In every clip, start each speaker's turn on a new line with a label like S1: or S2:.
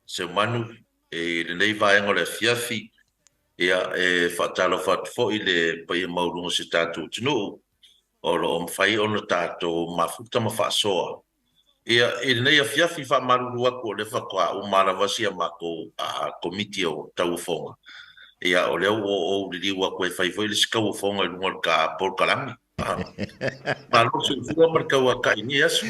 S1: Seumanu i lenei vaega o le afiafi. Ia, e faatalofa atu foi i le paia maualuga o si o tatou atunuu o lo o mafai ona tatou mafuta ma faasoa. Ia, i lenei afiafi, faamalulu atu o lea faatoa uma lava si a matou Komiti o Tauofoga. Ia, o lea ua ou liliu atu e fai foi le isi tauofoga i luga o le ta polokalame. Malo le soifua ma le tauatai i lenei aso.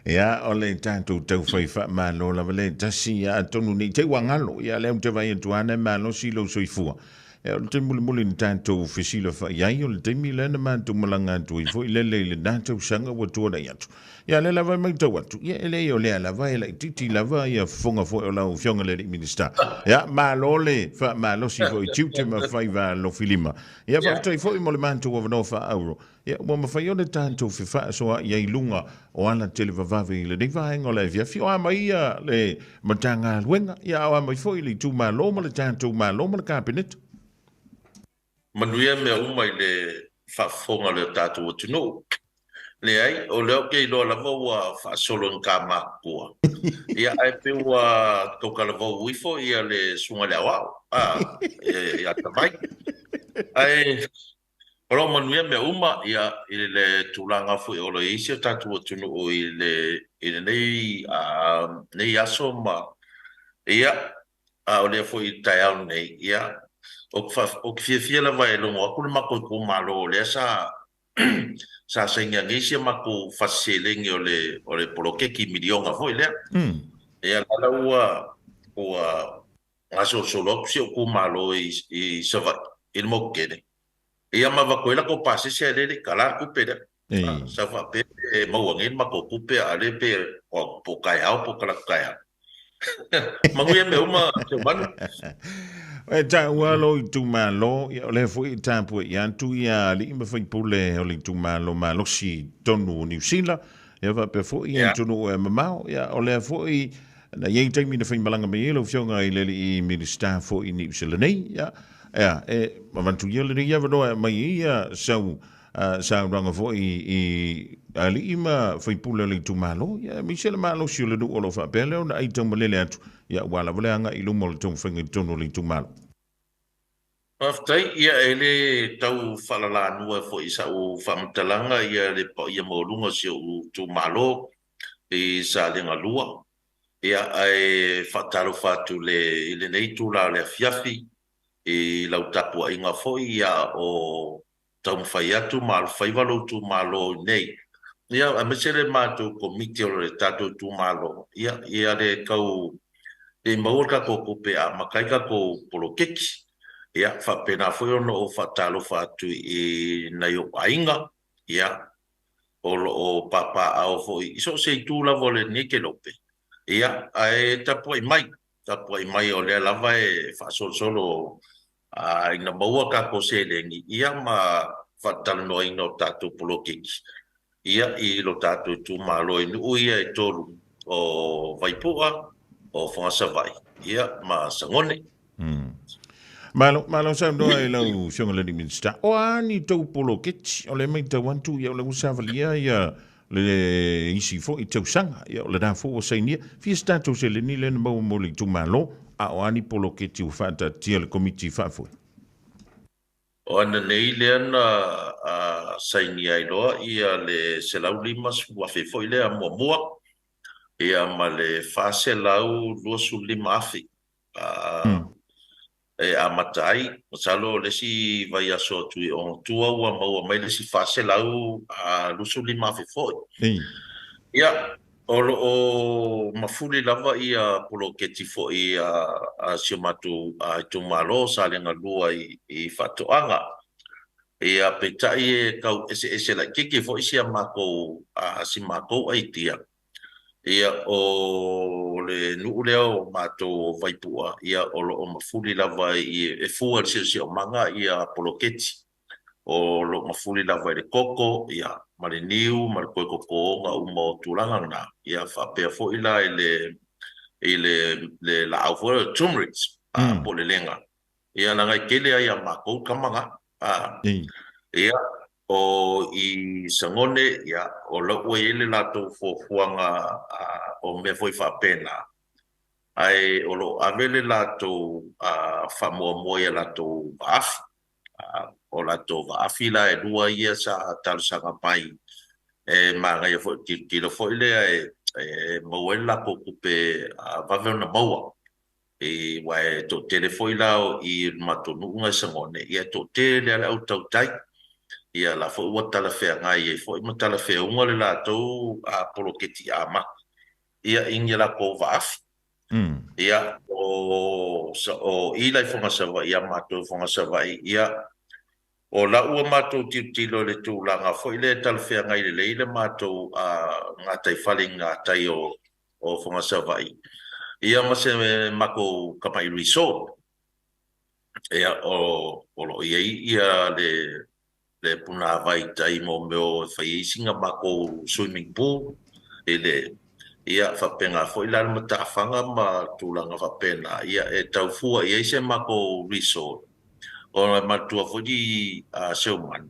S2: Ia, o le tatou taufai faamalo lava le tasi, ia atonu nei te ua galo, ia lea ou te vaai atu ana e malosi lou soifua. Ia, o le taimi mulimuli na tatou fesilafai ai, o le taimi lea na matou malaga atu ai foi lele i lena tausaga ua tuanai atu. Ia, lea lava e matau atu, ia e leai o lea lava e laitiiti lava ia fofoga foi o lau Afioga i le alii Minisita. Ia, malo le faamalosi foi i tiute ma faiva alofilima. Ia, faafetai foi mo le matou avanoa faaauro. Ia, ua mafai ona tatou fefaasoaai ai i luga o ala televavave i lenei vaega o le afiafi. O a mai ia le Matagaluega, ia a o a mai foi le itumalo ma le tatou Malo ma le Kapeneta.
S1: Manuia mea uma i le faafofoga a le tatou atunuu. Leai, o lea ou te iloa lava ua faasolo i ta matutua. Ia, ae pei ua tau talavou ifo ia le susuga i le aoao, a, ia Tavai. Ae o lo o manuia mea uma, ia, i le tulaga foi o lo o i ai si o tatou atunuu i le, i lenei, lenei aso ma, ia, a o lea foi i le taeao lenei, ia, ou te, ou te fiafia lava e logo atu le matou itumalo o lea sa sa sainia nei si a matou fasi seleni o le o le poloketi miliona foi lea. Ia la la ua ua gasolosolo atu si ou itumalo i i Savaii i le motu tele. Ia ma avatu ai latou pasese ae lea e le i tala le tupe lea. Sa ou faapea e maua nei le matou tupe a o lea pe po o taeao po o talaatu taeao. Manuia mea uma, Seumanu.
S2: E taua lou itumalo, ia o lea foi e tapuai atu ia alii ma faipule o le itumalo malosi i totonu o Niu Sila, ia faapea foi ia atunuu e mamao, ia o lea foi na i ai taimi na faimalaga mai ai lau Afioga i le alii Minisita foi i Niu Sila nei, ia, ia e avatu ia lenei avanoa e aumai ai ia sau saunoaga foi i alii ma faipule o le itumalo, ia aemaise le malosi o le nuu o lo o faapea lea ona ai taumalele atu, ia aua lava le agai i luma o le taumafaiga i totonu o le itumalo.
S1: Faafetai, ia e le tau faalalanua foi i sau faamatalaga ia le paia maualuga o si ou itumalo i Salega 2, ia ae faatalofa atu i lenei itula o le afiafi i lau tapuaiga foi ia o taumafai atu ma alofaiva lou itumalo i inei, ia, aemaise le matou Komiti o le tatou itumalo, ia, ia le tau le maua le tatou tupe e amata ai tatou poloketi. Ia, faapena foi ona ou faatalofa atu i nai ou aiga, ia, o lo o papaaao foi i so o se itu lava o lenei kelope, ia, ae tapuai mai, tapuai mai o lea lava e faasolosolo A ina maua tatou seleni, ia ma faatalanoaina o tatou poloketi, ia, i lo tatou itumalo i nuu ia e tolu, o Vaipua, o Fogasavaii, ia, ma Sagone.
S2: Malo, malo saunoa i lau Afioga i le alii Minisita. O a ni tou poloketi? O lea e matau atu, ia, o lea ua savalia ia le isi foi tausaga, ia o lena foi ua sainia. Fia se tatou seleni lea na maua mo le itumalo, a o a ni poloketi ua faataatitia e le Komiti Faafoe?
S1: O ana nei lea na sainia ai loa ia le $150,000 foi lea muamua, ia ma le $425,000 e amata ai. Masalo o le isi vaiaso atu i Ogatua ua maua mai le isi $425,000 foi. Ia, o lo o mafuli lava ia poloketi foi a si o matou itumalo o Salega 2 i faatoaga. Ia, peitai e tau eseese laitiiti foi si a matou, si matou idea. Ia, o le nuu lea o matou o Vaipua, ia, o lo o mafuli lava i, e fua i le siosiomaga ia poloketi. O lo o mafuli lava i le koko, ia, ma le niu, ma le toe totoga uma o tulaga na. Ia, faapea foi la i le, i le, le laau foi lea o le turmeric, po o le lega. Ia, leaga e tele lava ia matou tama na. Ia, o i Sagone, ia, o la ua i ai le latou fuafuaga o mea foi faapena. Ae o lo o ave le latou faamuamua i a latou vaafi. O latou vaafi la e lua ia sa talosaga mai, e manaia foi le tilotilo foi lea e maua ai le latou tupe vave ona maua. Aua e toatele foi la o i i le matou nuu lena i Sagone, ia e toatele lava le au tautai. Ia la foi ua talafeagai ai foi ma talafeauga le latou poloketi amata ia i ni a latou vaafi. Ia, o i la i Fogasavaii, ia matou i Fogasavaii, ia, o la ua matou tilotilo i le tulaga foi lea e talafeagai lelei le matou gataifale i gatai o Fogasavaii, ia ma se matou tamai resort. Ia, o lo o i ai ia le punavai i tai mo mea e fai ai sina matou swimming pool i le, ia, faapena foi la le matafaga ma tulaga faapena, ia, e tau fua i ai se matou resort. Ona e manatua foi Seumanu,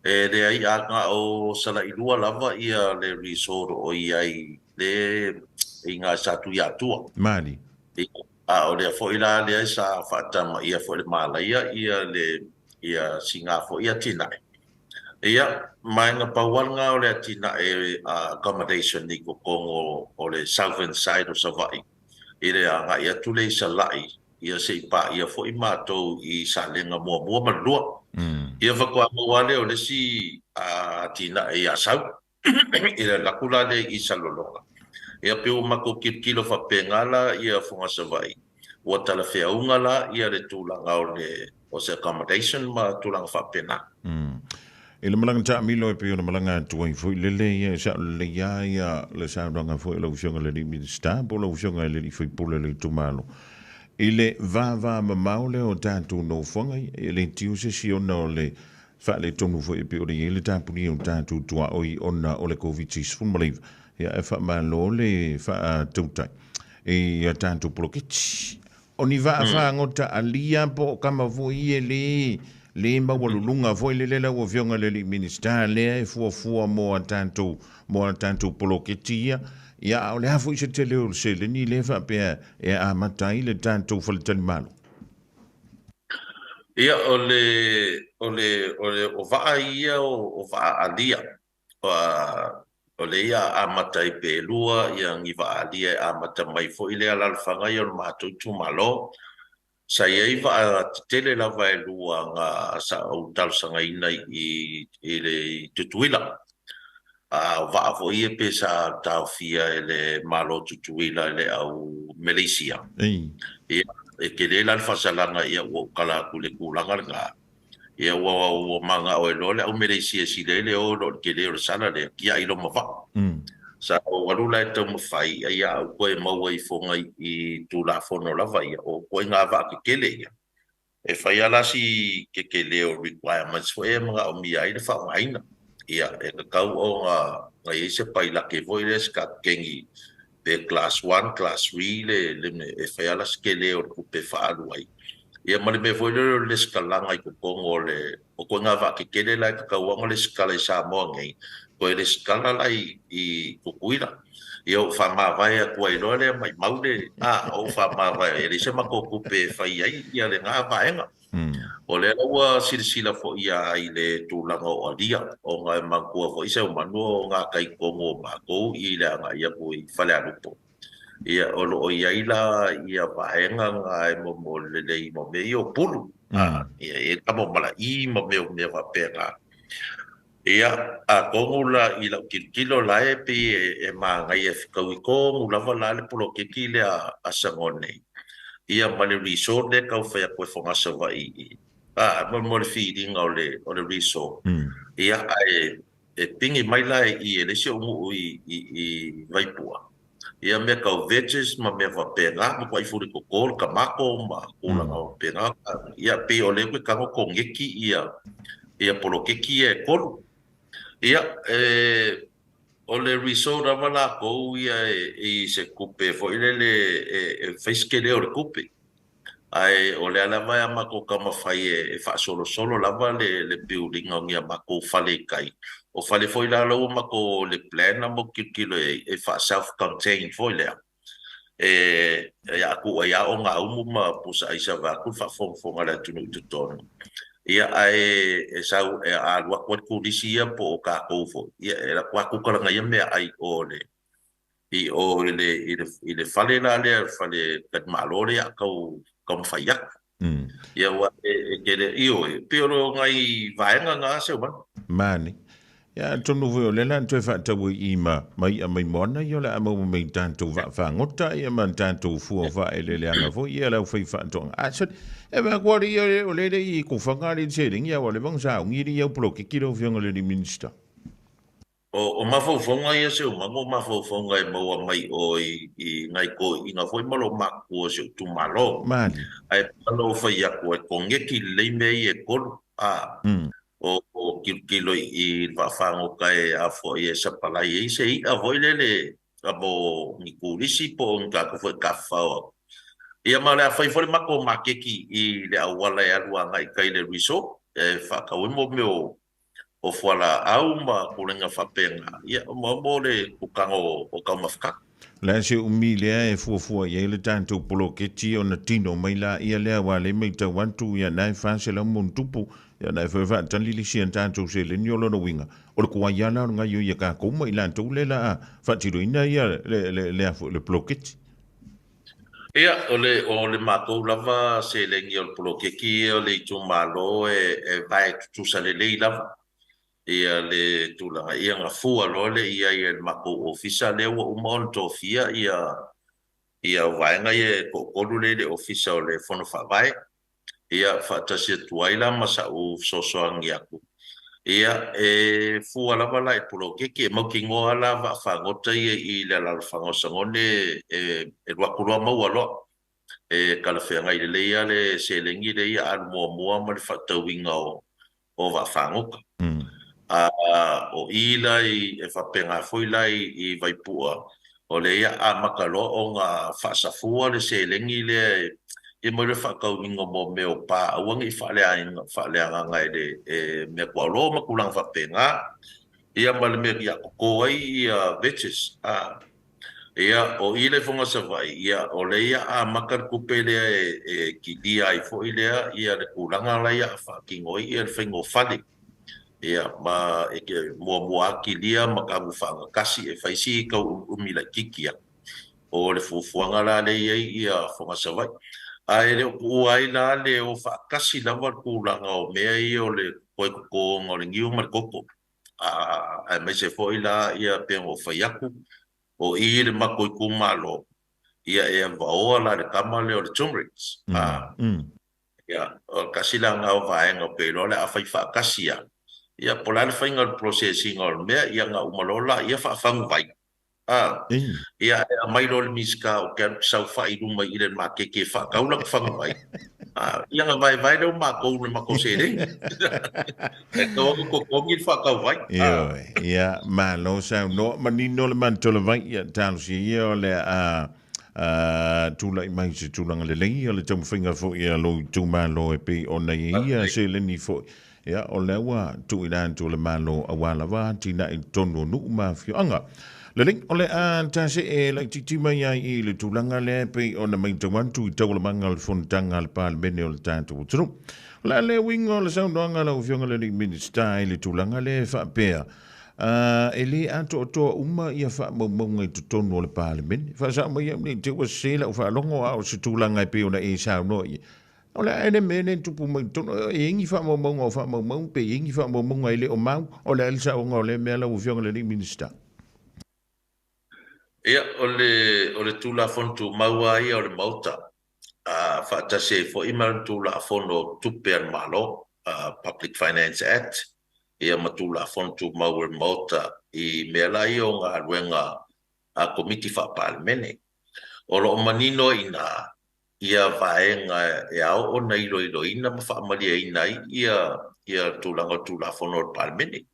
S1: e leai a na o Salailua lava ia le resort o i ai le i iina i Satuiatua.
S2: Mali.
S1: A o lea foi la lea sa faatamaia foi le malaia ia le ia sina foi atinae. Ia, ma e na pau lava lena o le atinae accommodation i totonu o le southern side o Savaii i le agai atu lea i Sala'i, ia se i paia foi matou i Salega 1 ma le 2. Ia faatoa maua lea o le isi atinae i Asau i le alu atu la lea i Salelologa. Ia pei ua matou tilotilo faapena la ia Fogasavaii, ua talafeauga la ia le tulaga o le o se accommodation ma tulaga faapena.
S2: I le malaga taamilo e pei ona malaga atu ai foi lele, ia e sao lelei lava ia le saunoaga foi a lau Afioga i le alii Minisita po o lau Afioga i le alii Faipule o le itumalo i le vavamamao lea o tatou nofoaga, ia e le tiu se isi ona o le faaletonu foi e pei ona i ai le tapunia o tatou tuaoi ona o le Koviti-19, ia ae faamalo le faatautai i a tatou poloketi. O ni vaa fagota alia po o kama foi ia le le maualuluga foi lele lau Afioga i le alii Minisita lea e fuafua mo a tatou mo a tatou poloketi ia, ia a o le a foi se tele o le seleni lea faapea e amata ai le tatou faletalimalo?
S1: Ia, o le, o le, o le, o vaa ia o vaa alia, o lea ia amata ai pe lua ia ni vaa alia e amata mai foi le alaalafaga ia o le matou itumalo. Sa i ai vaa tetele lava e lua na sa ou talosagaina i le Tutuila. A o vaa foi ia pe sa taofia e le Malo Tutuila i le au Meleisia. Ia, e tele la le faasalaga, ia ua ou tala atu i le tulaga lena. Ia ua manao ai loa le au Meleisia e sili ai le o i lo le tele o le sala lea, tiai loma vaa. Sa ou alu la e taumafai, ia a ou toe maua ifoga i Tulafono lava ia, o ituaiga vaa tetele ia. E fai lava la si tetele o requirements foi e manaomia ai le faaaogaina. Ia, e tatau ona i ai se pailate foi lea, se kapiteni pe class 1, class 3 le mea, e fai lava la si tele o le tupe e faaalu ai. Ia ma le mea foi lea o le lesitalaga i totonu o le, o ituaiga vaa tetele la e tatau lava ona lesitala i Samoa nei, toe lesitala la i Tutuila. Ia ou faamavae atu ai loa lea maimau le, a, ou faamavae, e leai se matou tupe e fai ai ia lena vaega. O lea la ua silasila foi ia i le tulaga o alia, ona e manatua foi Seumanu o gatai tonu o matou i le agai atu i Falealupo. Ia, o lo o i ai la ia vaega na e momo lelei mo mea ia o pulu, a, ia, e kama o mala'i ma mea o mea faapena. Ia, atonu la i lau tilotilo la e pei e manaia e fetaui tonu lava la le poloketi lea a Sagone, ia ma le resort lea e tau fai atu e Fogasavaii, a, mo le filiga o le resort. Ia, ae e pigi mai la i i e leai si ou nuu i Vaipua, ia mea tau veggies ma mea faapena, matuai fuletoto le tamato ma tulaga faapena. Ia pei o lea ua tago koneti ia poloketi ia e tolu. Ia, e, o le resort lava latou ia i se tupe foi lele e fai se tele o le tupe. Ae o lea lava e a matou taumafai e faasolosolo lava le building o ni a matou fale i tai. O fale foi la la ua matou le plan na matou tilotilo i ai e faa self contained foi lea. E kūʻai lava o gaumu ma pusa aisa vaeatu le faafogafoga a le atunuu i totonu. Ia, ae e sau e a alu atu ai le turisi ia po o tatou foi, ia e alu atu lava kukalaga ia meaai i o le i o i le i le i le fale la lea, le fale talimalo lea a tau taumafai atu. Ia aua e tele, ioe, e pei o nai vaega na Seumanu.
S2: Mani. Ia atonu foi o lea la na toe faatau ai i ma ma i'a mai moana ia o le a maua mai i tatou vaa fagota ia ma tatou fua o faaeleeleaga foi ia le aufai faatoaga. A sole, e vaai atu alii ia o lea e le i kofaga alii le seleni aua ua leva ona sauni alii au poloketi lau Afioga i le alii Minisita.
S1: O mafaufauga ia Seumanu, o mafaufauga e maua mai o i nai toeaiina foi ma lou matutua o si ou itumalo.
S2: Mali.
S1: Ae pei ona ou fai atu, e koneti lelei mea ia e tolu. A, o tilotilo i le vaafagota e a foi e sapalai ai se i'a foi lele mo ni turisi po o ni tagata foi e tafafao atu. Ia ma o le a fai foi le matou maketi i le auala e alu agai i tai i le resort e faatau ai mo mea o o fualaau ma tulaga faapena, ia mo le tulaga o taumafataga.
S2: O le a se umi lea e fuafua i ai le tatou poloketi ona tino mai laia lea aua lea e matau atu ia na e 400 ma ono tupu ia na e foi faatali le isi a tatou seleni. O lona uiga o le tuai lava la o le gaoioi a tatou ma i latou lea la a faatinoina ia le poloketi.
S1: Ia, o le matou lava seleni o le poloketi ia o le itumalo e vae tutusa lelei lava ia le tulaga. Ia gafua loa le i ai e le matou ofisa lea ua uma ona tofia ia vaega ia e toatolu lea i le ofisa o le Fono Faavae. Ia, faatasi atu ai la ma sa'u fesoasoani atu. Ia, e fua lava la i poloketi, e mautinoa la vaafagota ia i le alaalafaga o Sagone e alu atu loa maua loa. E talafeagai lelei lava le seleni lea ia alu muamua ma le faatauina o vaafagota. A o i la e faapena foi la i Vaipua, o lea ia amata loa ona faasafua le seleni lea e mai le faatauina mo mea o pa aua ne i faaleagaga e le mea tuaolo ma tulaga faapena. Ia ma le mea ia toto ai ia vetches. Ia, o i le Fofoga Savaii, ia, o lea ia amata le tupe lea e kilia ai foi lea ia le tulaga la ia faatino ai ia le faiga o fale. Ia, ma e muamua lava kilia ma tanu faagatasi e fai si tau umiumi laitiiti atu. O le fuafuaga la lea i ai ia Fofoga Savaii. Ae le o tuua ai la le o faatasi lava le tulaga o mea ia o le toe totoga o le niu ma le koko. Aemaise foi la ia pei ona ou fai atu, o i le matou itumalo, ia e vaoa la le tama lea o le turmeric. Ia, o tasi la lena o vaega ou te iloa o le a fai faatasi lava. Ia, po o le a le faiga o le process ina o le mea, ia na uma loa laia faafagu vai. Ia, e aumai loa le Minisita ou te alu saofai i luma i le maketi e faatau lana faguvai. Ia ona vaevae lea o matou i le matou seleni. E tatau ona totogi le faatau vai.
S2: Ioe, ia, malo saunoa, manino le manatolavai, ia talosia ia o le a tulai mai se tulaga lelei o le taumafaiga foi a lou itumalo e pei ona i ai ia seleni foi. Ia, o lea ua tuuina atu e le Malo aua lava atinae i totonu o nuu ma afioaga. Lelei, o le a tasee laitiiti mai ai i le tulaga lea e pei ona matau atu i taualamaga o le fonotaga a le Palemene o le tatou atunuu. O le a le uiga o le saunoaga a lau Afioga i le alii Minisita i le tulaga lea e faapea, e le atoatoa uma ia faamaumauga i totonu o le Palemene. Faasao mai au ne i te i ua sese lau faalogo a o se tulaga e pei ona e saunoa i ai. O le a le mea lea e tupu mai i totonu, e i ai ni faamaumauga o faamaumau pe i ai ni faamaumauga e le o mau, o le a le saoga o lea mea lau Afioga i le alii Minisita?
S1: Ia, o le, o le Tulafono Tumau lava ia o le Maota, a faatasi ai foi ma le Tulafono o Tupe a le Malo, Public Finance Act, ia ma Tulafono Tumau o le Maota i mea la ia o galuega a Komiti Faa-Palemene. O lo o manino ai i ina ia vaega e ao ona iloiloina ma faamalieina ai ia tulaga o Tulafono o le Palemene.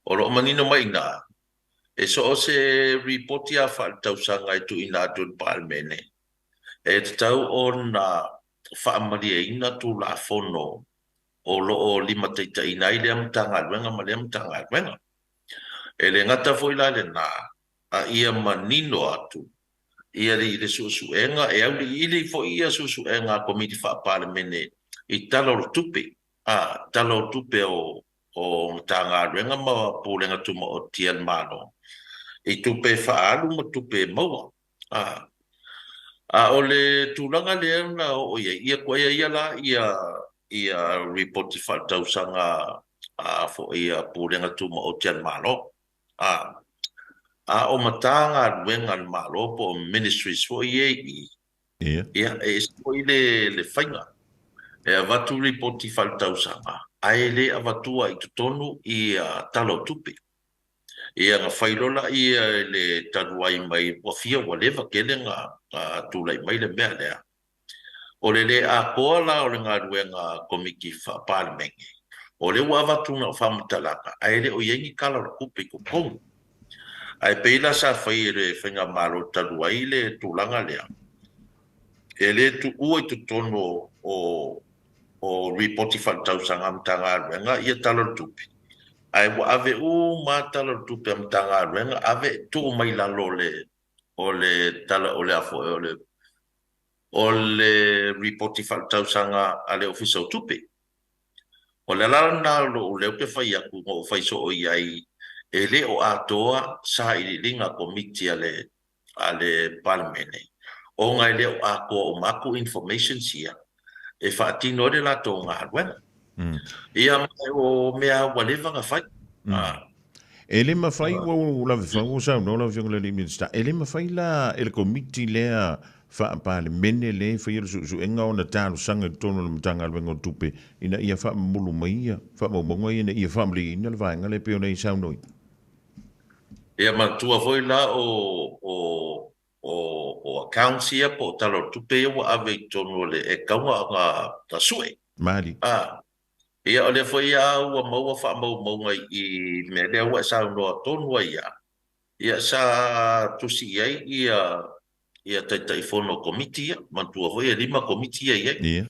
S1: O lo o manino mai i ina, e so o se ripoti lava faaletausaga e tuuina atu i le Palemene, e tatau ona faamalieina Tulafono o lo o limataitaiina ai lea Matagaluega ma lea Matagaluega. E le gata foi la i lena, a ia manino atu. Ia le i le suesuega, e auiliili foi ia suesuega a Komiti Faa-Palemene i Tala o le Tupe, a, Tala o Tupe o o Matagaluega ma Pulega Tumaoti a le Malo, i tupe e faaalu ma tupe e maua. A, a o le tulaga lea na oo i ai, ia koe ia la ia ia Lipoti Faaletausaga a foi a Pulega Tumaoti a le Malo. A, a o Matagaluega a le Malo po o Ministries foi ia i i, ia, e ese foi le le faiga. E avatu lipoti faaletausaga, ae le avatua i totonu ia Tala o Tupe. Ia na fai loa laia i le talu ai mai ua fia ua leva tele na tulai mai le mea lea. O le le atoa la o le galuega a Komiti Faa-Palemene, o lea ua avatu na o faamatalaga ae le o i ai ni Tala o le Tupe i totonu. Ae pei la sa fai e le Faigamalo talu ai le tulaga lea, e le tuua i totonu o o Lipoti Faaletausaga a Matagaluega ia Tala o le Tupe, ae ua ave uma lava Tala o le Tupe a Matagaluega ave tuu mai lalo o le o le tala o le a foi o le o le Lipoti Faaletausaga a le Ofisa o Tupe. O le ala lena o lou leo pe fai atu na ou fai soo i ai e le o atoa sailiiliga a Komiti a le a le Palemene, ona e le o atoa uma atu informations ia e faatino ai le latou galuega. Ia ma o mea ua leva ona fai.
S2: E le mafai, ua ou lave fau ua saunoa lau Afioga i le alii Minisita, e le mafai la e le Komiti lea Faa-Palemene lea e faia le suesuega ona talosaga i totonu o le Matagaluega o Tupe ina ia faamamulu mai ia faamaumauga ia ina ia faamalieina le vaega lea e pei ona e saunoaina?
S1: Ia manatua foi la o o o o accounts ia po o Tala o le Tupe ia ua ave i totonu o le e tatau ona ona sue.
S2: Mali.
S1: A, ia o lea foi a ua maua faamaumauga i i mea lea ua e saunoa tonu ai lava, ia sa tusi i ai ia ia Taitaifono o Komiti ia, manatua foi e lima Komiti ia e i ai.
S2: Ia.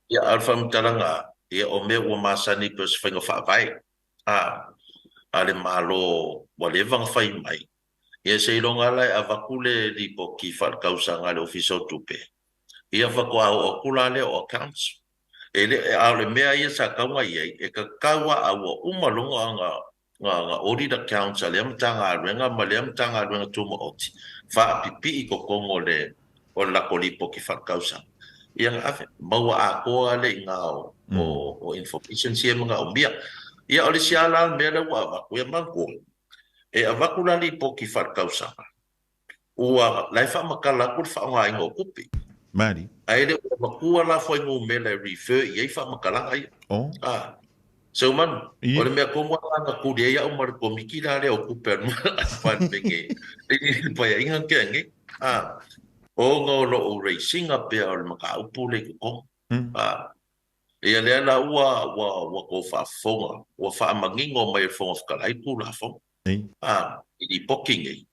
S1: Ia a o le faamatalaga, ia o mea ua masani pei o se faiga faavae. A, a le Malo ua leva ona fai mai, ia seiloga la e avatu le lipoti faaletausaga a le Ofisa o Tupe, ia faatoa oo atu la lea o accounts. E le, a o le mea ia sa tatau ona i ai, e tatau lava a ua uma loa ona, ona audit accounts a lea Matagaluega ma lea Matagaluega Tumaoti, faapipii i totonu o le o le latou lipoti faaletausaga, ia na ave, maua atoa le iga o, o, o informations ia e manaomia. Ia o le isi lava la mea lea ua avatu, ia manatua, e avatu la lipoti faaletausaga, ua, la e faamatala atu le faaaogaina o tupe.
S2: Mali.
S1: Ae le o avatua la fuainumera e refer i ai faamatalaga ia.
S2: Oh.
S1: Ah. Seumanu,
S2: Ia.
S1: o le mea tonu lava na tuli ai au ma le Komiti la lea o Tupe a le Palemene i le Paeaiga na tea nei, a, ona o lou raise ina pea o le mataupu lea i totonu. A, ia lea la ua, ua, ua tou faafofoga, ua faamanino mai e le Fofoga Fetalai le Tulafono. A, i lipoti nei.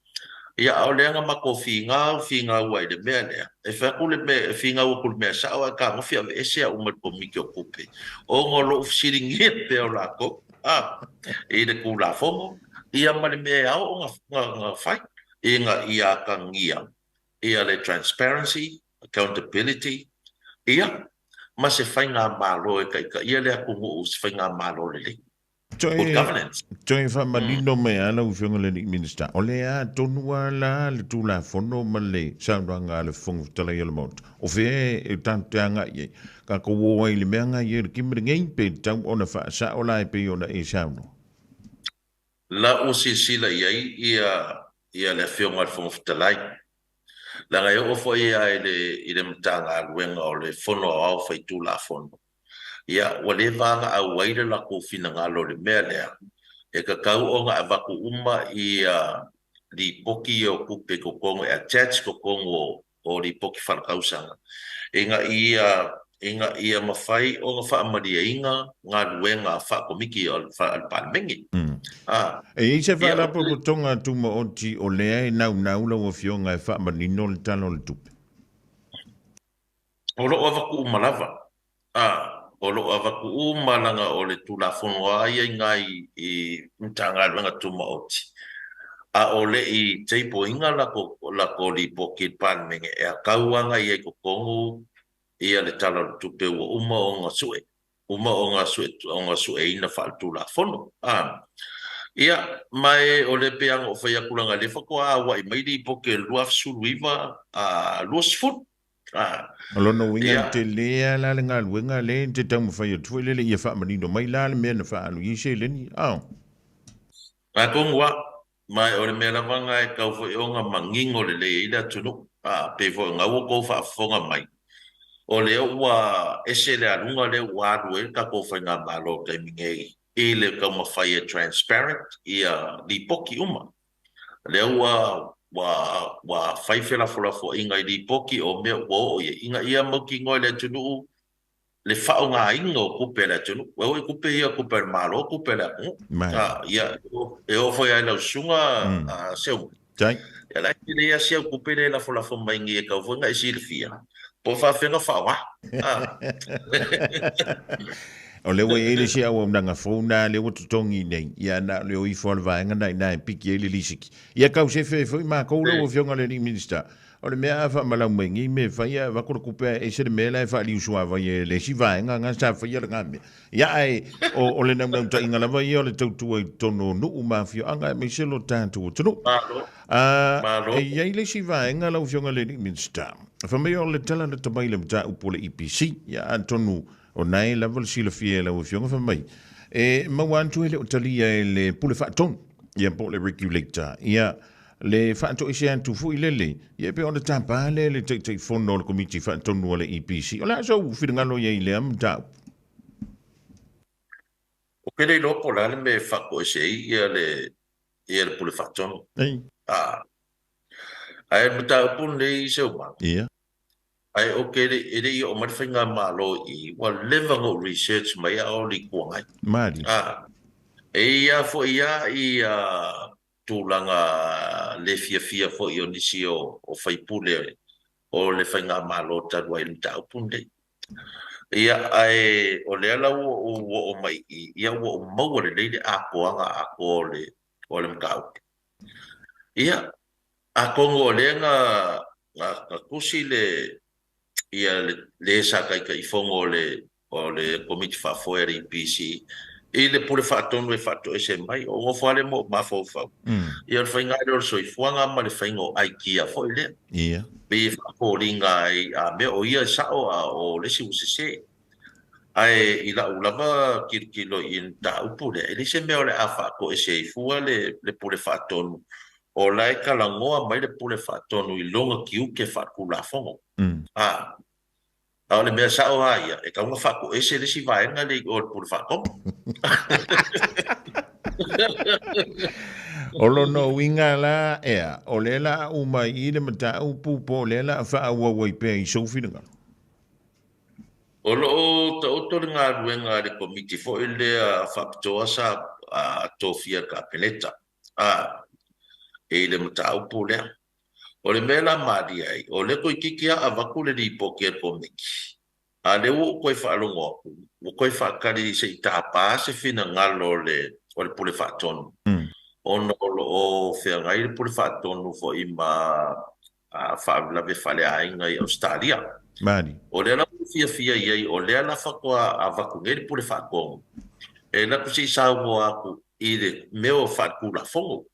S1: Ia, a o lea na matou finau, finau ai i le mea lea, e fai atu le mea, e finau atu i le mea sao ae tagofi aveese au mai le Komiti o Tupe, ona o lou fesiligia pea o latou, a, i le Tulafono, ia ma le mea e ao ona, ona fai, ina ia atagia ia le transparency, accountability, ia, ma se faigamalo e taitaia le atunuu i se faigamalo lelei.
S2: Good governance. Toe faamanino mai lava lau Afioga i le alii Minisita, o le a tonu lava la le Tulafono ma le saunoaga a le Fofoga Fetalai o le Maota? O fea e tatou te agai i ai? Tatou o ai i le mea na i ai le kimi lenei pe tatau ona faasao la e pei ona e saunoa?
S1: La ua silasila i ai ia ia le Afioga i le Fofoga Fetalai, leaga e oo foi lava i le i le Matagaluega o le Fono Aoao Faitulafono, Ia, ua leva ona auai le latou finagalo i le mea lea, e tatau ona avatu uma ia lipoti ia o tupe i totonu, e attach i totonu o lipoti faaletausaga, ina ia, ina ia mafai ona faamalieina galuega faakomiti a le Palemene.
S2: A, E i ai se ia, o le. Faalapotopotoga Tumaoti o lea e naunau lau Afioga e faamanino le Tala o le Tupe?
S1: O lo o avatu uma lava. A, o lo o avatu uma leaga o le Tulafono a ia i ina i Matagaluega Tumaoti. A o le i table-ina latou lipoti i le Palemene, e atau lava i ai i totonu ia le Tala o le Tupe ua uma ona sue, uma ona sueina faaletulafono. Ia, ma o lea pei lava ona ou fai atu leaga o lea faatoa auai mai lipoti o le 2019, 20.
S2: O lona uiga e tele lava la le galuega lea e te taumafai atu foi lele ia faamanino mai la le mea na faaalu i ai seleni.
S1: Atonu lava, ma o le mea lava lena e tatau foi ona manino lelei ai le atunuu. Pei foi o lena ua outou faafofoga mai, o lea ua ese le aluga lea ua alu ai le tatou faigamalo i le taimi nei i le taumafai e transparent ia lipoti uma. O lea ua fai felafolafoaiga i lipoti o mea ua oo i ai ina ia mautinoa e le atunuu le faaaogaina o tupe a le atunuu. Aua foi tupe ia o tupe a le Malo, tupe a le atunuu. Ia, e oo foi lava i lau susuga Seuga, ia la e tele lava si au tupe lea e lafolafo mai nei e tatau foi ona e silafia po o faapefea ona faaaoga.
S2: O lea ua i ai le isi auaunaga fou na lea ua totogi nei, ia na o le o ifo lava o le vaega na i ina e piki ai le lisiti. Ia tau sefe ai foi matou lau Afioga i le alii Minisita. O le mea a faamalau mai nei mea e fai ae avatu le tupe ae ese le mea la e faaliusuavai ai e le isi vaega na sa faia lena mea. Ia ae o le naunautaiga lava ia o le tautua i totonu o nuu ma afioaga aemaise lo tatou atunuu.
S1: Malo.
S2: E i ai le isi vaega lau Afioga i le alii Minisita, fai mai o le tala lata mai i le mataupu o le EPC. Ia atonu o na e lava le silafia e lau Afioga fai mai e maua atu e le o talia e le Pule Faatonu ia po o le Regulator. Ia Le faatoese atu foi lele, ia e pei ona tapa lea e le Taitaifono o le Komiti Faatonu a le EPC. O le a sou finagalo i ai i lea mataupu?
S1: Ou te le iloa po o le a le mea e faatoese ai ia le ia le Pule Faatonu. Ae o le mataupu lenei Seumaga, ae ou te le e le i oo mai le faigamalo i i, ua leva ona ou research mai a o le Itu Agai. E i ai foi lava ia tulaga le fiafia foi o nisi o faipule o le faigamalo talu ai i le mataupu lenei. Ia, ae o lea la ua ou oo mai i i, ia ua ou maua lelei le atoaga atoa o le mataupu. Ia, atonu o lea na tusi le ia le sa Taitaifono o le o le Komiti Faafoe a le EPC i le Pule Faatonu e faatoese mai. O nofo lava lea ma ou mafaufau, ia o le faiga lea o le soifuaga ma le faiga o aikia foi lea. Pei e faafoliga ai a mea o ia e sao a o le isi ua sese. Ae i lau lava tilotilo i le mataupu lea, e leai se mea o le a faatoese ai fua le Pule Faatonu, o la e talanoa mai le Pule Faatonu i lona tiute faaletulafono. A o le mea sao lava ia, e tatau ona faatoese le isi vaega lea i o i le Pule Faatonu.
S2: O lona uiga la, ea, o lea la a uma i i le mataupu po o lea la a faaauau ai pea i sou finagalo?
S1: O lo o taoto le galuega a le Komiti foi lea Faapitoa sa tofia e le Kapeneta i le mataupu lea. O le mea la malie ai, o lea toeitiiti lava avatu le lipoti a le Komiti, a o lea ua ou toe faalogo atu, ua toe faatali se i tapa se finagalo o le Pule Faatonu, ona o lo o feagai le Pule Faatonu foi ma faalavelave faaleaiga i Ausetalia. O lea la ua fiafia i ai, o lea la faatoa avatu nei le Pule Faatonu, e alu atu se i saunoa atu i le mea o faaletulafono.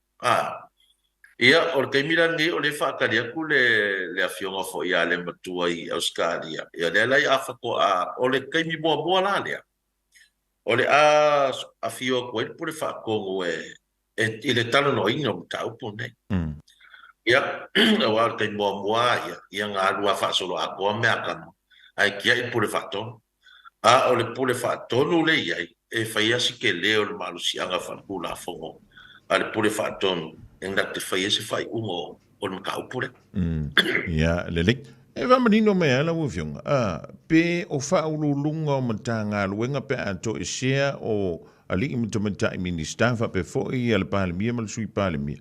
S1: Ia, o le taimi la lenei o lea e faatali atu le le afioga foi ia Lematua i Ausetalia. Ia, lea la ia faatoa, o le taimi muamua la lea, o le a afio atu ai le Pule Faatonu e i le talanoaina o mataupu lenei. Ia, aua o le taimi muamua lava ia, ia na alu lava faasoloatoa mea a tama, ae tiai le Pule Faatonu. A o le Pule Faatonu lea e i ai, e fai lava si tele o le malosiaga faaletulafono a le Pule Faatonu e na te fai ai se faaiuga o le mataupu lea.
S2: Ia, lelei. E faamanino mai lava lau Afioga, pe o Faauluuluga o Matagaluega pe a toesea o Alii ma Tamaitai Minisita faapea foi le Palemia ma le Sui Palemia,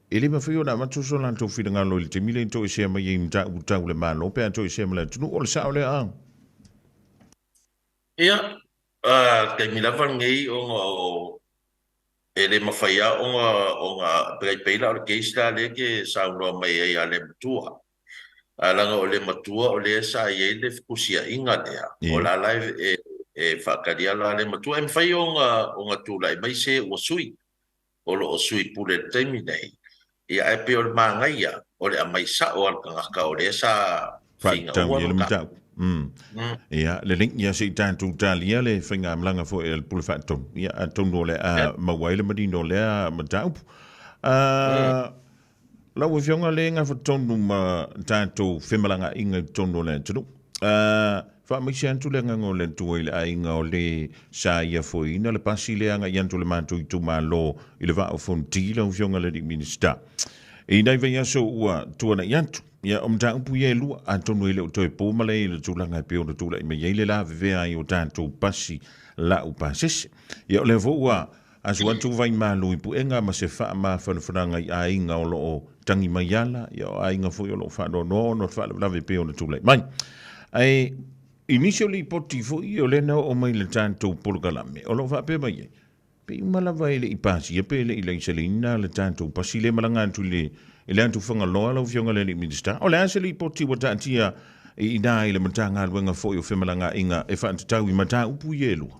S2: E le mafai ona avatu so latou finagalo i le taimi lea e toesea mai ai mataupu tau le Malo pe a toesea ma le atunuu. O le sao lea a?
S1: Ia, taimi lava lenei ona o E le mafai lava ona ona pe pei la o le case la lea e te saunoa mai ai ia le matua. Ae leaga o le matua o lea sa i ai le fetusiaiga lea, o la la e faatalia la le matua. E mafai ona ona tulai mai se ua sui, o lo o sui pule i le taimi nei, ia ae pei o le manaia o le aumai sao a le tagata o lea sa
S2: Faatatau
S1: finauga
S2: i ai le
S1: le mataupu.
S2: mataupu. Ia, lelei, ia se i tatou talia le faigamalaga foi a le Pule Faatonu, ia atonu o le a maua ai le manino o lea mataupu. Lau Afioga le gafatonu ma tatou femalagaaiga i totonu o le atunuu. Faamaise atu le agaga o le Atua i le aiga o le sa ia foeina le pasi lea agai atu i le matou itumalo i le Vaa o Fonoti, lau Afioga i le Alii Minisita. I nai vaiaso ua tuanai atu, ia o mataupu ia e lua, atonu e le o toe po malae i le tulaga e pei ona tulai mai ai le lavevea ai o tatou pasi lau pasese. Ia o lea foi ua asu atu vai malu i puega ma se faamafanafanaga i aiga o lo o tagi mai ala, ia o aiga foi o lo o faanoanoa ona o le faalavelave e pei ona tulai mai. Ae i nisi o lipoti foi o lea na oo mai i le tatou polokalame, o lo o faapea mai ai, Pei uma lava e le i pasia pe le i laiseleina le tatou pasi lea malaga atu i le i le atu Fagaloa lau Afioga i le alii Minisita. O le a se lipoti ua taatia i ina i le Matagaluega foi o Femalagaaiga e faatatau i mataupu ia e lua?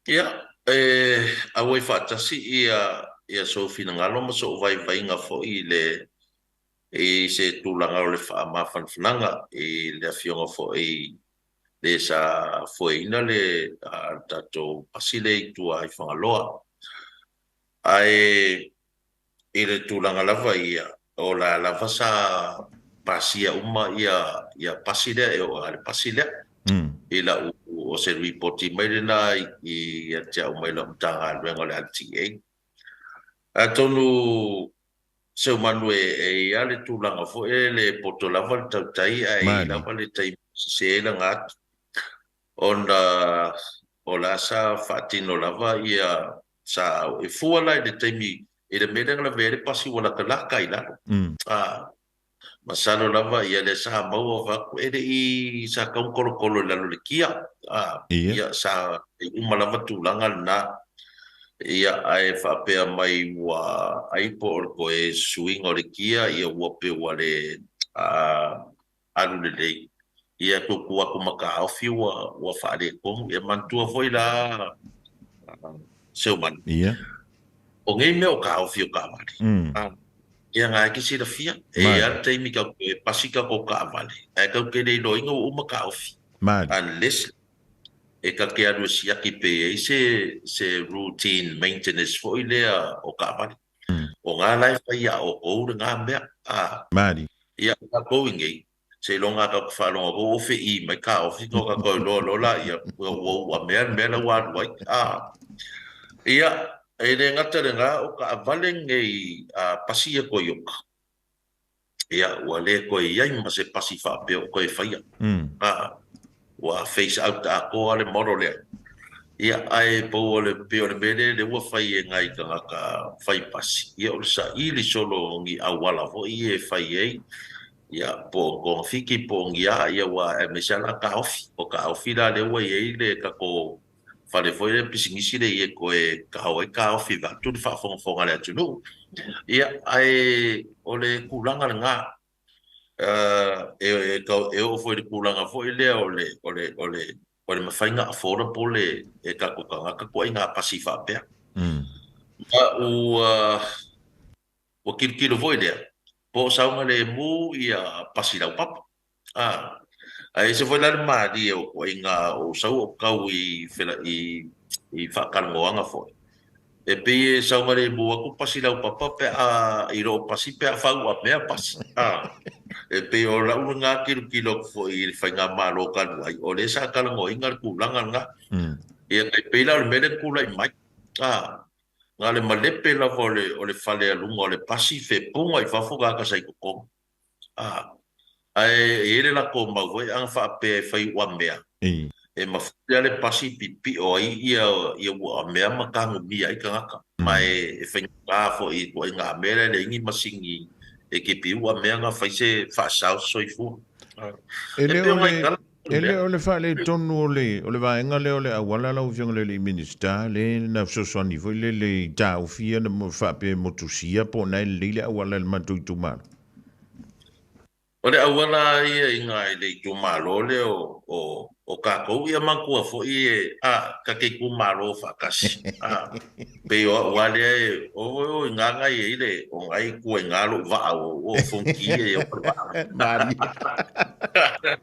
S1: Ia, e auai faatasi ia ia sou finagalo ma sou vaivaiga foi i le i se tulaga o le faamafanafanaga i le Afioga foi le sa foeina le tatou pasi lea i tua i Fagaloa. Ae i le tulaga lava ia, o la lava sa pasia uma ia ia pasi lea e oo lava i le pasi lea. I lau o se lipoti mai lena ia te au mai lau Matagaluega o le LTA. Atonu Seumanu e i ai le tulaga foi lele e poto lava le tautai ae i ai lava le taimi e sese ai lana atu, ona o la sa faatino lava ia sa e fua la i le taimi i le mea lea na lavea ai le pasi ua latalata i lalo. Masalo lava ia lea sa maua vaeatu e le i sa tatau ona tolotolo i lalo o le kia. Ia sa uma lava tulaga lena. Ia ae faapea mai ua ai po o le toe suiga o le kia ia ua pei ua le alu lelei. Ia tuutuu atu ma taofi ua ua faaletonu. Ia manatua foi la Seumanu. O nei mea o taofi o taavale, ia na e te silafia, e i ai lava le taimi tatou te pasi tatou taavale, ae tatou te le iloaina ua uma taofi. Unless e ta te alu e siaki pe i ai se se routine maintenance foi lea o taavale. O na la e fai ia outou lena mea. Ia o tatou i nei, Seiloga a tatou faalogo atu ua feʻī mai taofi ona tatou iloa loa laia ua uamea le mea la ua alu ai. Ia, e le gata i lena, o taavale nei pasi ia Toyota, ia, ua le toe i ai ma se pasi faapea o toe faia. Ua phase out atoa le model lea. Ia, ae pau o le, pei o le mea lea lea ua fai e nai tagata fai pasi, ia o le saili solo o ni auala foi ia e fai ai, ia, po o togafiti po o ni a, ia ua aemaise lava la taofi. O taofi la lea ua i ai le tatou fale foi lea pisinisi lea i e toe kao ai taofi vaeatu le faafogafoga a le atunuu. Ia, ae o le tulaga lena. E oo foi i le tulaga foi lea o le o le o le o le mafai ona affordable e tatou tagata ituaiga pasi faapea. Ma ua ua tilotilo foi lea po o saogalemu ia pasi laupapa. Ae ese foi la le malie o ituaiga o sau o tau i i faatalanoaga foi. E pei e saogalemu atu pasi laupapa pe a i loo pasi pe a fauamea pasi. E pei o lau lena tilotilo atu foi i le faigamalo talu ai, o lea sa talanoaina le tulaga lena. Ia tai pei la o le mea lea na tulai mai, na o le malepe lava o le fale a luga o le pasi fepuga i fafo tagata sa i totonu. Ae e i ai le latou mau foi ana faapea e fai uamea, e mafuli lava le pasi pipio ai ia uamea ma tanumia ai tagata. Ma e faigata foi i ituaiga mea lea e leai ni masini e kepi uamea na fai se faasao soifua.
S2: E
S1: E
S2: le
S1: pei
S2: o
S1: o nai
S2: le
S1: tala.
S2: E le o le faaletonu o le, o le vaega lea o le auala lau Afioga i le alii Minisita, le na fesoasoani foi lele i taofi ia na faapea e motusia po o na e lelei le auala i le matou itumalo.
S1: O le auala ia i ina i le itumalo lea o, o, o tatou, ia manatua foi e, a, ta te itumalo faatasi, a, pei o au lava lea e, o, o ina na i ai le, o na i tua i ina lou vaa, o, o Fonoti ia e oka le vaa.
S2: Malie.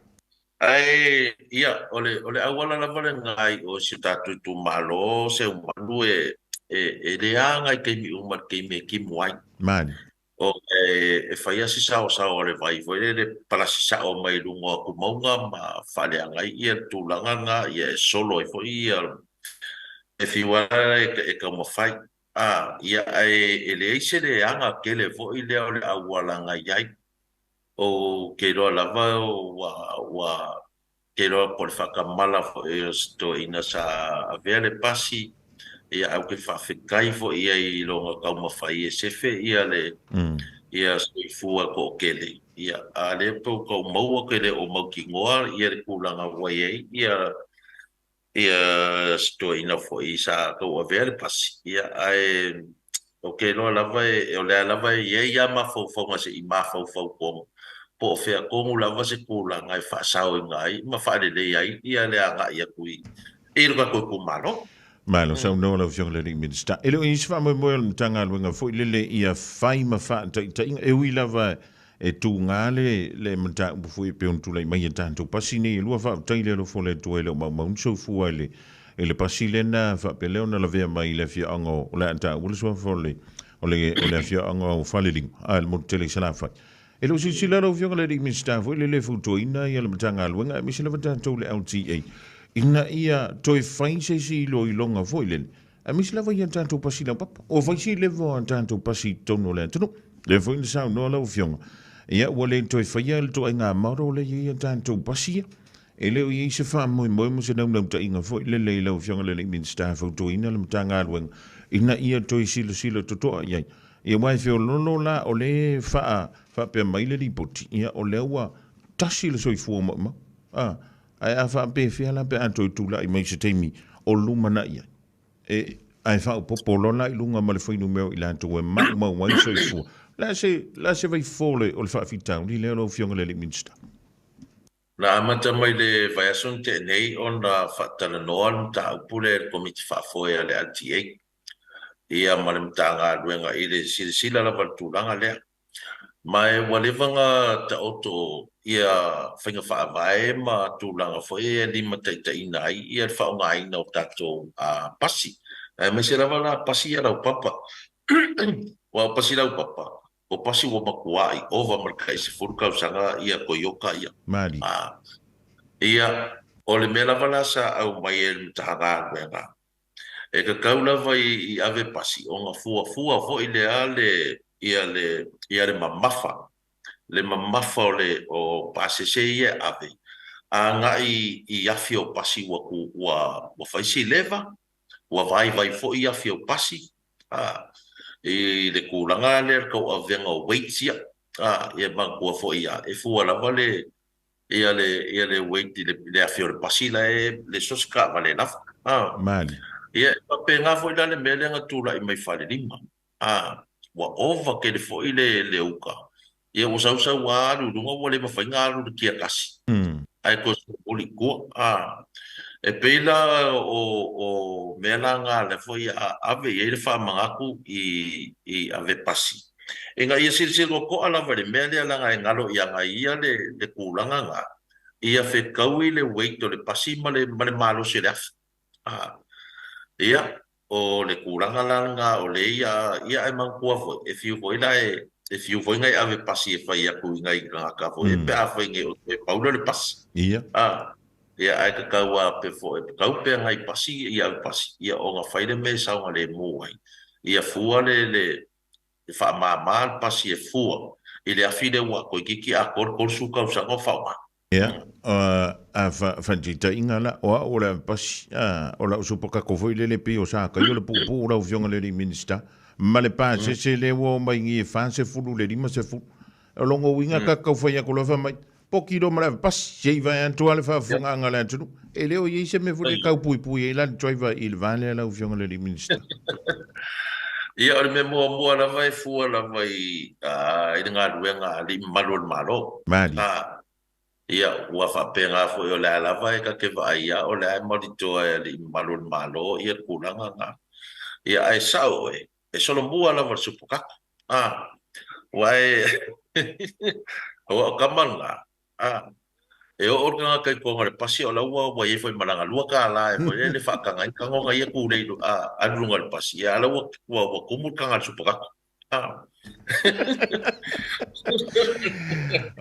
S1: Ae, ia, o le, o le auala lava lena i o i si o tatou itumalo, Seumanu e, e, e leaga i taimi uma i le taimi e timu ai.
S2: Malie.
S1: O e fai lava si saosao o le vai foi lele palasi sao mai luga o atu mauga ma faaleaga ai ia le tulaga lena, ia e solo ai foi ia e fiu lava e taumafai. A, ia ae e leai se leaga tele foi lea o le auala na i ai. Ou te iloa lava ua ua te iloa po o le faatamala foi o se toeaina sa avea le pasi, ia ae ou te faafetai foi i ai i lona taumafai e sefe ia le ia soifua toatele. Ia, a lea pe ua tau maua ke le o mautinoa ia le tulaga ua i ai ia ia se toeaina foi sa tauavea le pasi, ia, ae ou te iloa lava e, o lea lava e i ai lava mafaufauga se i mafaufau tonu, po o fea tonu lava se tulaga e faasaoina ai ma faaleleia ai ia le agai atu i i lo tatou itumalo.
S2: Malo saunoa lau Afioga i le Alii Minisita. E le o i ai se faamoemoe o le Matagaluega foi lele ia fai ma faataitaiga, e ui lava E tuga le le mataupu foi e pei ona tulai mai e tatou pasi nei e lua. Faafetai le alofa o le Atua e le o maumau ni soifua i le i le pasi lea na faapea lea ona lavea mai i le afioaga o o le a taua le suafa o le o le o le afioaga o Falelima a le motu tele i Salafai. E le o silasila lau Afioga i le Alii Minisita foi lele e fautuaina ia le Matagaluega aemaise lava tatou le LTA ina ia toe fai se isi iloiloga foi lele Aemaise lava ia tatou pasi laupapa. Ua fai si leva o a tatou pasi i totonu o le atunuu. Lea foi na saunoa lau Afioga, ia ua le toe faia le ituaiga model lea e i ai a tatou pasi ia. E le o i ai se faamoemoe ma se naunautaiga foi lele i lau Afioga i le alii Minisita e fautuaina le Matagaluega ina ia toe silasila totoa i ai. Ia aua e feoloolo la o lea e faa, faapea mai le lipoti, ia o lea ua tasi le soifua maumau. A. Ae a faapefea la pe a toe tulai mai se taimi o lumanai ai? E, ae faaopoopo loa la i luga ma le fuainumera o i latou e maumau ai soifua. O le a se, o le a se vaifofo o le, o le faafitauli lea lau Afioga i le alii Minisita?
S1: Na amata mai le vaiaso na tea nei ona faatalanoa le mataupu lea e le Komiti Faafoe a le LTA ia ma le Matagaluega i le silasila lava i le tulaga lea. Ma e ua leva ona taoto ia faiga faavae ma tulaga foi e limataitaiina ai ia le faaaogaina o tatou pasi, aemaise lava la pasi ia laupapa. Aua o pasi laupapa, o pasi ua matuai ova ma le tai 10 tausaga ia Toyota ia.
S2: Malie.
S1: Ia, o le mea lava la sa aumai e le Matagaluega, E tatau lava i ave pasi ona fuafua foi lea le ia le ia le mamafa le mamafa o le o pasese ia e ave agai i afi o pasi ua tu ua ua fai si leva ua vaivai foi afi o pasi a i le tulaga lea le tauavega o weights ia a ia manatua foi ia e fua lava le ia le ia le weight i le le afi o le pasi la e le so se taavale lava a.
S2: Malie.
S1: Ia e faapena foi la le mea lea na tulai mai Falelima a, ua ova tele foi le le uta, ia ua sau sau a alu i luga ua le mafai na alu i le kia tasi ae toe solomuli i tua a. E pei la o o mea la na lea foi a ave i ai le faamanatu i i ave pasi Ina ia silasila totoa lava i le mea lea leaga e galo ia nai ia le le tulaga na, ia fetaui le weight o le pasi ma le ma le malosi o le afi. A, ia, o le tulaga la lena o lea ia, ia ae manatua foi, e fiu foi la e, e fiu foi nai ave pasi e fai atu i nai tagata foi pe afai nei o toe pau lea o le pasi.
S2: Ia.
S1: A, ia ae tatau lava pe foi, tatau pea nai pasi ia ave pasi, ia ona fai le mea e saogalemu ai. Ia fua le le e faamama le pasi e fua i le afi lea ua toeitiiti atoa le 30 tausaga o faaaoga.
S2: Ia, a faataitaiga la, o au o le ave pasi, a, o lau supakako foi lele pei o Sakaia o le puupuu lau Afioga i le alii Minisita, ma le pasese lea ua omai nei e 40 i le 50. O lona uiga ta te tau fai atu loa fai mai, Poki loa ma le ave pasi, se i vae atu lava le faafofogaaga a le atunuu. E le o i ai se mea foi lea e tau puipui ai la le driver i le va lea lau Afioga i le alii Minisita.
S1: Ia, o le mea muamua lava e fua lava i i le galuega a alii mamalu o le Malo.
S2: Malie.
S1: Ia, ua faapena foi o le a lava e ta te vaai a o le a e malitoa e alii mamalu o le Malo ia le tulaga lena. Ia, ae sao oe, e solomua lava le supokata. Aua e aua o tama lena, e oo le tagata i totonu o le pasi o la ua ua i ai foi ma lana $2 e foi lele faataga ai tago ona ia tulei alu i luga o le pasi, ia a o la ua ua tumu le taga a le supokata.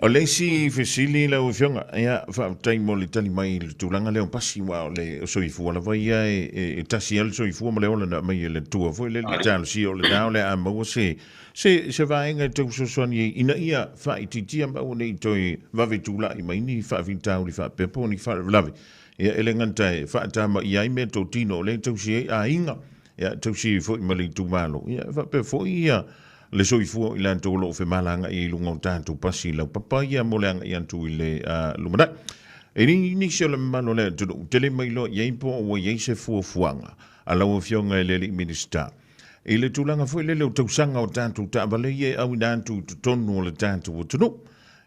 S2: O le isi fesili lau Afioga, ia, faafetai mo le tali mai i le tulaga lea o pasi, aua o le soifua lava ia e tasi lava le soifua ma le ola na aumai e le Atua foi lele i talosia o lena o le a maua se, se, se vaega e tau fesoasoani ai ina ia faaitiitia ma aua ne i toe vave tulai mai ni faafitauli faapea po o ni faalavelave. Ia, e le gata e faatamaia ai meatotino o lea e tausi ai aiga, Ia, tausi ai foi ma le itumalo, ia, e faapea foi ia le soifua o i latou o lo o femalagaai ai i luga o tatou pasi laupapa ia mo le agai atu i le lumanai. E le i nisi o le mamalu o le atunuu, tele mai loa i ai po o ua i ai se fuafuaga a lau Afioga i le Alii Minisita i le tulaga foi lele o tausaga o tatou taavale ia e auina atu i totonu o le tatou atunuu.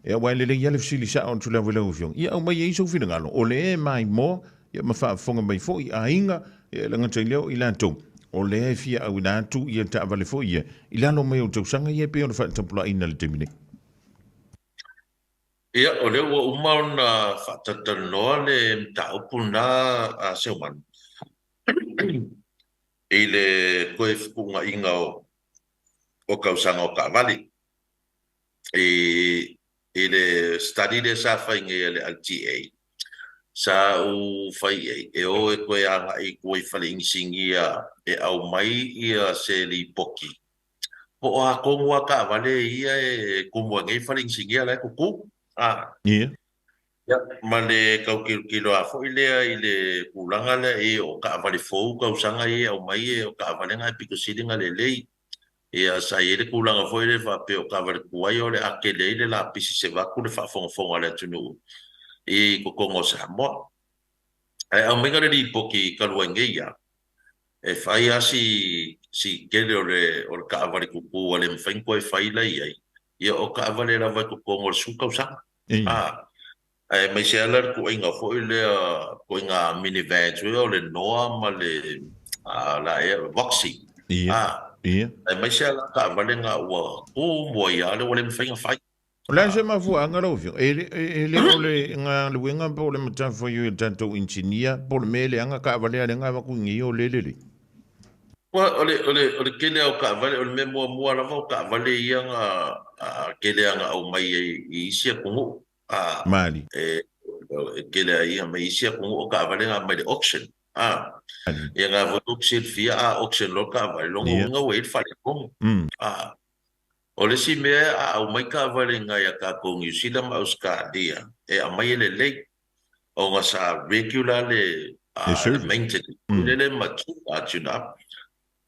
S2: Ia, aua e lelei lava le fesili sao atu lava i lau Afioga, ia aumai ai sou finagalo, o lea e maimoa Ia ma faafofoga mai foi aiga, ia e le gata i lea o i latou o lea e fia auina atu ia taavale foi ia i lalo mai o tausaga ia e pei ona faatapulaaina i le taimi nei.
S1: Ia, o lea ua uma ona faatalatalanoa le mataupu lena a Seumanu i le toe fetuunaiga o tausaga o taavale i i le study lea sa fai nei a le LTA, sa ou fai i ai, e o e toe agai i tua i fale inisinia e aumai ia se lipoti, po o a tonu lava taavale ia e tumu ai nei fale inisinia la e tutu. A.
S2: Ia.
S1: Ia, ma le tau tilotilo lava foi lea i le tulaga lea, e o taavale fou tausaga ia e aumai e o taavale na e pito sili ona lelei. Ia, sa i ai le tulaga foi lea faapea o taavale tuai o le a tele ai le lapisi se vaeatu le faafogafoga a le atunuu i totonu o Samoa. Ae aumaiga le lipoti talu ai nei ia, e fai lava si si tele o le o le taavale tutu ua le mafai ona toe fai la i ai, ia o taavale lava i totonu o le 10 tausaga. A, aemaise lava la le tuuaiga foi lea, tuuaiga mini-vans foi lea o le Noah ma le, la ea, Voxy.
S2: A,
S1: aemaise lava la taavale na ua tumu ai lava lea ua le mafai ona fai.
S2: O le a se mafuaaga lau Afioga? E le o le galuega po o le matafaioi a le tatou inisinia po o le mea e leaga taavale a leaga avatu i inei o le lelei?
S1: O le, o le, o le tele lava o taavale, o le mea muamua lava o taavale ia na tele lava na aumai ai i isi atunuu. A,
S2: Mali.
S1: e, e tele lava ia mai isi atunuu o taavale na aumai i le auction. A,
S2: Mali.
S1: ia na foi tou te silafia a auction loa le taavale, lona uiga ua i ai le faaletonu. A, o le isi mea a aumai taavale i ina ia tatou Niu Sila ma Ausetalia, e aumai e lelei. ona sa regular le
S2: le
S1: maintenance foi lele ma tune up,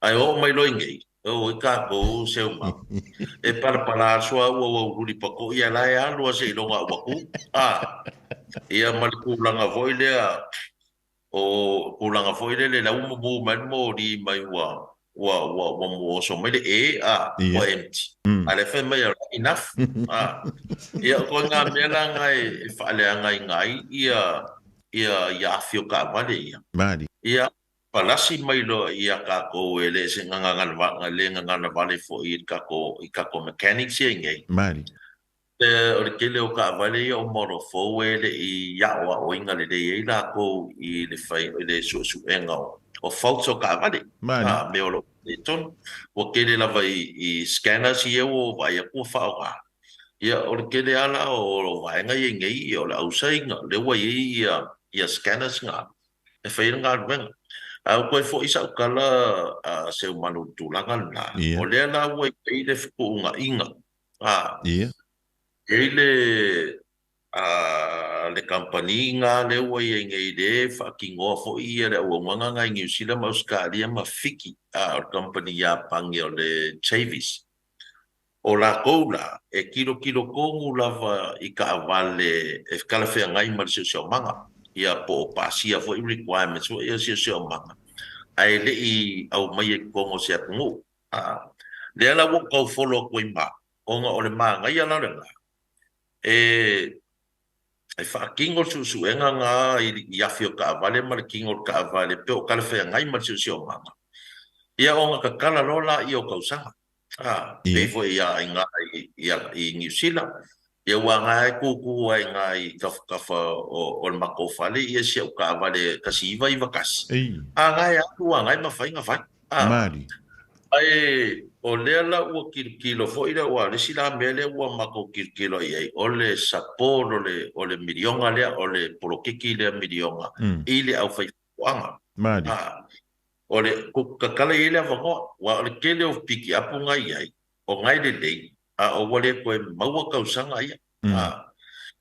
S1: ae oo mai loa i nei, oi tatou seuma, e palapala aso a ua ua pakoʻi a la e alu a seiloga ua tu, a, ia ma le tulaga foi lea o tulaga foi lele la ua mumu mai le moli mai ua ua ua ua muoso mai le e a ua empty a lea fai mai enough a ia o ituaiga mea la na e faaleagaina ai ia ia ia afi o taavale ia
S2: Mali.
S1: Ia palasi mai loa ia tatou e le se gagana le gagana vale foi i tatou i tatou mechanics ia i nei.
S2: Mali.
S1: O le tele o taavale ia o model fou e le i aoaoina lelei ai latou i le fai i le suesuega o faults o taavale.
S2: Mali.
S1: A, mea o lo o faaletonu. Ua tele lava i scanners ia ua ou vaai atu ua faaaoga. Ia, o le tele lava la o vaega ia i nei, ia o le ausaina, lea ua i ai ia ia scanners na e fai ai le galuega. Ae ua toe foi sau tala a Seumanu i le tulaga lena, o lea la ua i ai le fetuunaiga A,
S2: Ia.
S1: E i ai le, a, le kamupani na lea ua i ai nei lea e faatinoa foi ia le auaunaga na i Niu Sila ma Ausetalia ma Fiki, a, o le kamupani Iapani o le Chavis. O lakou la, e kilokilo tonu lava i taavale e talafeagai ma le siosiomaga, ia po o pasia foi requirements foi ia siosiomaga, ae le i aumaia i totonu o se atunuu. A lea la ua ou tau folo atu ai ma au, ona o le manaia la lena, e e faatino le suesuega na i afi o taavale ma le tino o le taavale pe o talafeagai ma le siosiomaga, ia ona tatala loa laia o tausaga. A, pei foi ia i ina i Niu Sila, ia ua na e tūtū ai ina i tafatafa o le matou fale ia si au taavale 1991. A na e alu a na e mafai ona fai. A, ae o lea la ua tilotilo foi lea, aua o le isi la mea lea ua matou tilotilo i ai, o le support o le miliona lea, o le poloketi lea miliona i le aufaifaatoaga. A, O le tatala i ai le avanoa, aua o le tele o pikiapu na i ai, o na e lelei, a o ua le toe maua tausaga ia. A,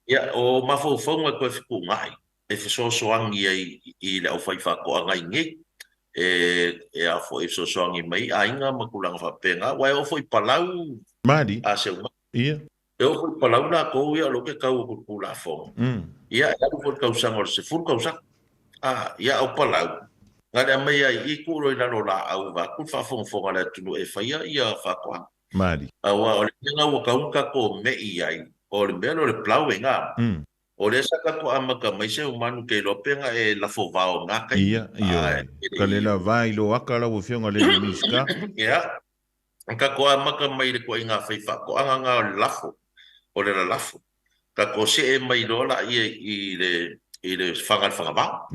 S1: ia, o mafaufauga e toe fetuunai, e fesoasoani ai i le aufaifaatoaga i nei, e, e a foi, e fesoasoani mai ai aiga ma tulaga faapena, aua e oo foi i Palau, a seu mai. E oo foi i Palau latou ia o lea ou te tau atu i le Tulafono, ia e alu foi i le tausaga o le 10 tausaga. A, ia o Palau, na le aumaia ai i i tuu loa i lalo o laau vaeatu le faafogafoga a le atunuu e faia ia faatoaga. Aua o le mea lena ua tatau ona tatou me'i ai, o le mea lea o le ploughing a. O lea sa tatou amata mai Seumanu ke iloa pe na e lafo vao na taimi.
S2: Ia, ioe. Ka le lava i lou aka lau Afioga i le Minisita.
S1: Ia. Tatou amata mai i le ituaiga faifaatoaga na o le lafo, o le lalafo. Tatou see mai loa laia i le i le faga i le fagavao.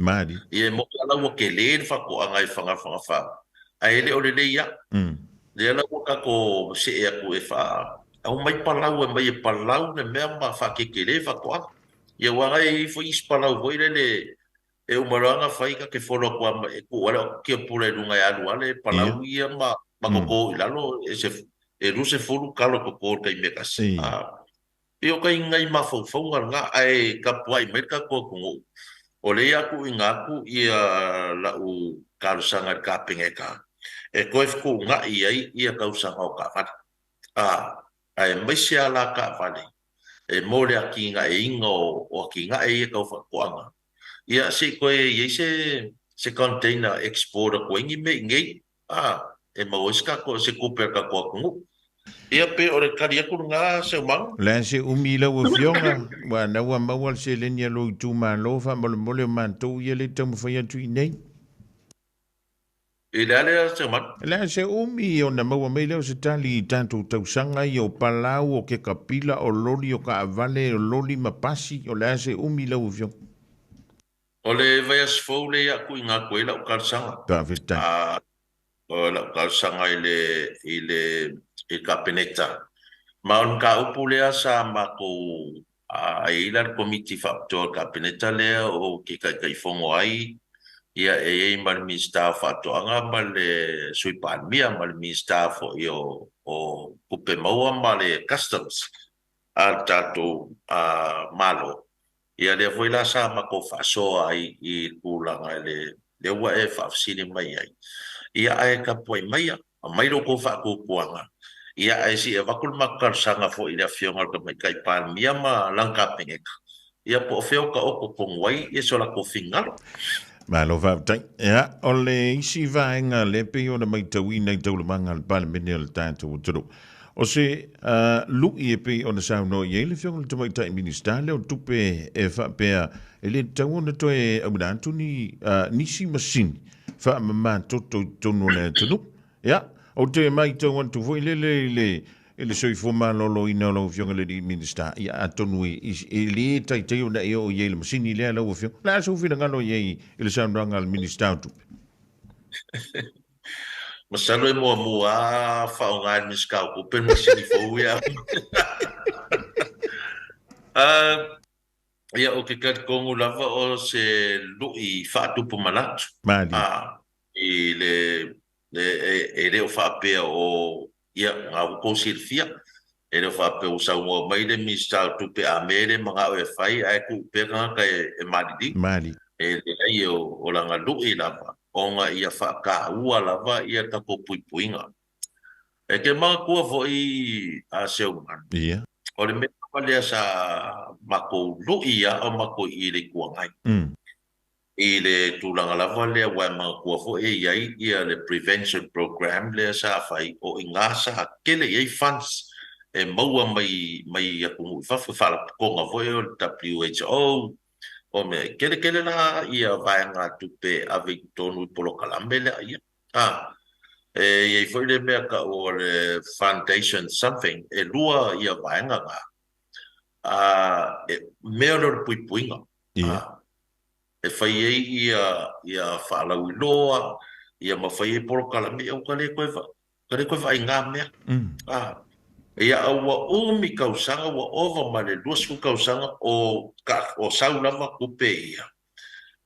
S1: Ia e moni lava la ua tele le faatoaga i faga i le fagavao, ae le o lelei lava. Lea la ua tatou see atu e faa aumai palau e aumai e palau le mea ma faatetele faatoaga. Ia aua na e i ai foi isi palau foi lele E uma loa ona fai ta te folo atu lava e tuu lava le tiapula i luga e alu lava le palau ia ma toto i lalo e se e 20 kalo toto i le taimi e tasi. E pei o nai mafaufauga lena ae tapuai mai le tatou atunuu o lea ia tuuina atu ia lau talosaga i le Kapeneta e toe fetuunai ai ia tausaga o taavale. Aemaise lava la taavale e mo le atinaeina o atinae ia tau faatoaga. Ia, se i toe i ai se se container export atu ai ni mea i inei, a, e maua ai se tatou, se tupe a le tatou atunuu. Ia, pei o le tali atu lena Seumanu.
S2: O le a se umi i lau Afioga, aua na ua maua le seleni a lou itumalo, faamolemole o matou ia lea e taumafai atu i inei.
S1: I le a lea Seumanu?
S2: O le a se umi ona maua mai lea o se tali i tatou tausaga ia o palau, o kekapila, o loli, o kaavale, o loli ma pasi, o le a se umi lau Afioga?
S1: O le vaiaso fou lea ia tuuina atu ai lau talosaga.
S2: Faafetai.
S1: O lau talosaga i le i le i le Kapeneta. Ma o le mataupu lea sa matou A i ai la le Komiti Faapitoa o le Kapeneta lea ou te Taitaifono ai, ia e i ai ma le Minisita o Faatoaga ma le Sui Palemia ma le Minisita foi o Tupe Maua ma le Customs a le tatou Malo, ia lea foi la sa matou faasoa ai i le tulaga i le lea ua e faafesili mai ai, ia ae tapuai maia. Aumai lo outou faatuatuaga, ia ae se i avatu le matou talosaga foi i le Afioga i le Tamaitai Palemia ma lana Kapeneta, ia po o fea o taoto tonu ai ia so latou finagalo.
S2: Malo faafetai. Ia, o le isi vaega lea pei ona matauina i taualumaga a le Palemene o le tatou atunuu, o se lu'i e pei ona saunoa i ai le Afioga i le Tamaitai Minisita lea o Tupe e faapea e le tatau ona toe auina atu ni nisi masini faamama toto i totonu o le atunuu. Ia, ou te matau atu foi lele i le, i le soifua maloloina o lau Afioga i le alii Minisita, ia atonu e, e le taitai ona e oo i ai i le masini lea lau Afioga. O le a sou finagalo i ai i le saunoaga a le Minisita o Tupe?
S1: Masalo e muamua lava faaaoga e le Minisita o Tupe le masini fou ia. Ia, ou te talitonu lava o se lu'i faatupu manatu.
S2: Malie.
S1: I le, le, e le o faapea o, ia, na ua outou silafia, e le o faapea ua saunoa mai le Minisita o Tupe a mea e le manao e fai ae tuu pea tagata e maliliu.
S2: Malie.
S1: E leai, o lana lu'i lava, ona ia faataua lava ia le tatou puipuiga. E te manatua foi a Seuman, o le mea lava lea sa matou lui a o matou i le Itu Agai, i le tulaga lava lea aua e manatua foi e i ai ia le prevention program lea sa fai, o i ina sa tele i ai funds e maua mai mai atunuu i fafo, faalapotopotoga foi o le WHO, o mea e tele tele la ia vaegatupe e ave i totonu i polokalame lea ia. A, e i ai foi le mea tau o le foundation something, e lua ia vaega na. A, e mea lea o le puipuiga. A, e fai ai ia ia faalauiloa, ia ma fai ai polokalame, ia ua ta le toe ta le toe vaai i na mea. A, ia a ua umi tausaga, ua ova ma le 20 tausaga o ka o sau lava tupe ia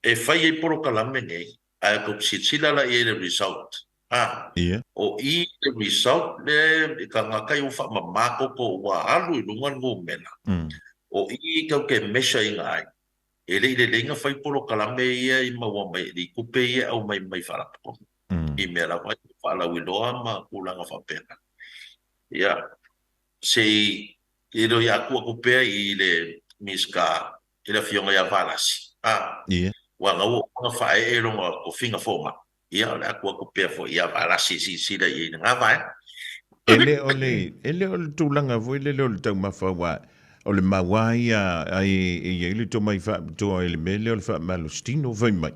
S1: e fai ai polokalame nei, ae tou te silasila la i ai i le result. A, o i le result lea e tagata ia ua faamama toto ua alu i luga le numera, o i tou te measure ina ai, e le i lelei ona fai polokalame ia i maua mai i tupe ia e aumai mai faalapotopotoga, i mea lava ia faalauiloa ma tulaga faapena. Ia, se i tilotilo ia atu atu pea i le Minisita i le Afioga ia Valasi, a, ua na ua uma ona faaee lona tofiga fomai, ia, o le a tuu atu pea foi ia Valasi e silasila i ai i lena vaega.
S2: E le o le, e le o le tulaga foi lele o le taumafa aua o le mau lava ia ai e i ai le tomai faapitoa i le mea lea o le faamalositino fai mai.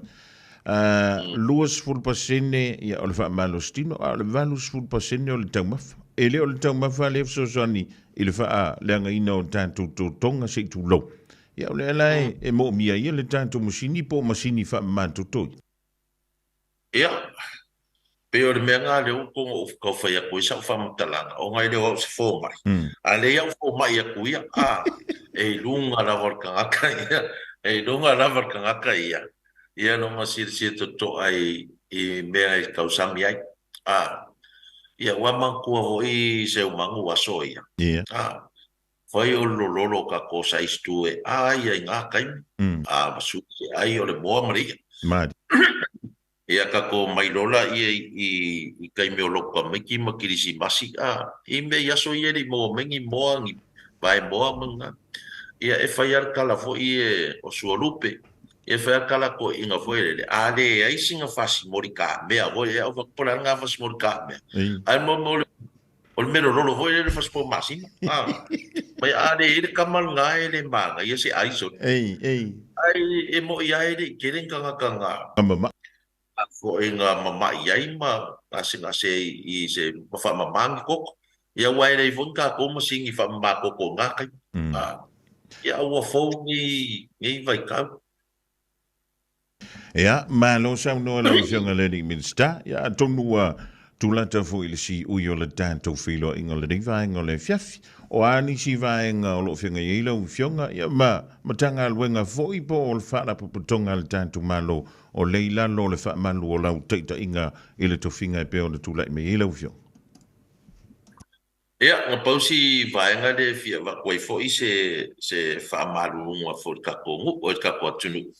S2: A, 20% ia o le faamalositino a o le 80% o le taumafa. E le o le taumafa lea e fesoasoani i le faaleagaina o tatou totoga se i tulou. Ia o lea la e moomia ai le tatou masini po o masini faamama toto ia.
S1: Ia, pei o le mea lena lea ua toe ou tau fai atu ai sau faamatalaga, ona e le o au se fomai, a leai au fomai atu ia, a, e i luga lava o le tagata ia, e i luga lava o le tagata ia, ia lona silasila totoa i mea e tausami ai. A, ia ua manatua foi Seumanu aso ia. A, fai o le lololo o tatou size tu e a ia i nga taimi. A, ma sui e ai o le moa ma le ia. Ia tatou mai lola ia i taimi o lotu tamaiti ma kilisimasi, a, i mea i aso ia e le i maua mai ni moa, ni vae moa ma ni Ia e fai a le tala foi e o Sualupe, ia e fai a le tala toeaina foi lele, a leai sina fasimoli kamea foi, e au fai atu po o le a lena fasimoli kamea, ae mo mea o le mea lololo foi lele fasipo masina, a, mai a leai le tama lena e le manaia se ai sole. Ae e moʻi lava e le i tele ni tagata na foi na mamaʻi ai ma gasegase i se ma faamama ni koko. Ia aua e leai foi ni tatou masini faamama koko i na taimi. Ia a ua fou nei nei vaitau.
S2: Ia, malo saunoa lau Afioga i le Alii Minisita. Ia, atonu ua tulata foi i le siui o le tatou feiloaiga o lenei vaega o le afiafi. O a nisi vaega o lo o feagai ai lau Afioga, ia ma Matagaluega foi po o le Faalapotopotoga a le tatou Malo o lea i lalo o le faamalu o lau taitaiga i le tofiga e pei ona tulai mai ai lau Afioga.
S1: Ia, na pau si vaega lea e fia avatu ai foi se se faamaluluga foi i le tatou nuu, o le tatou atunuu,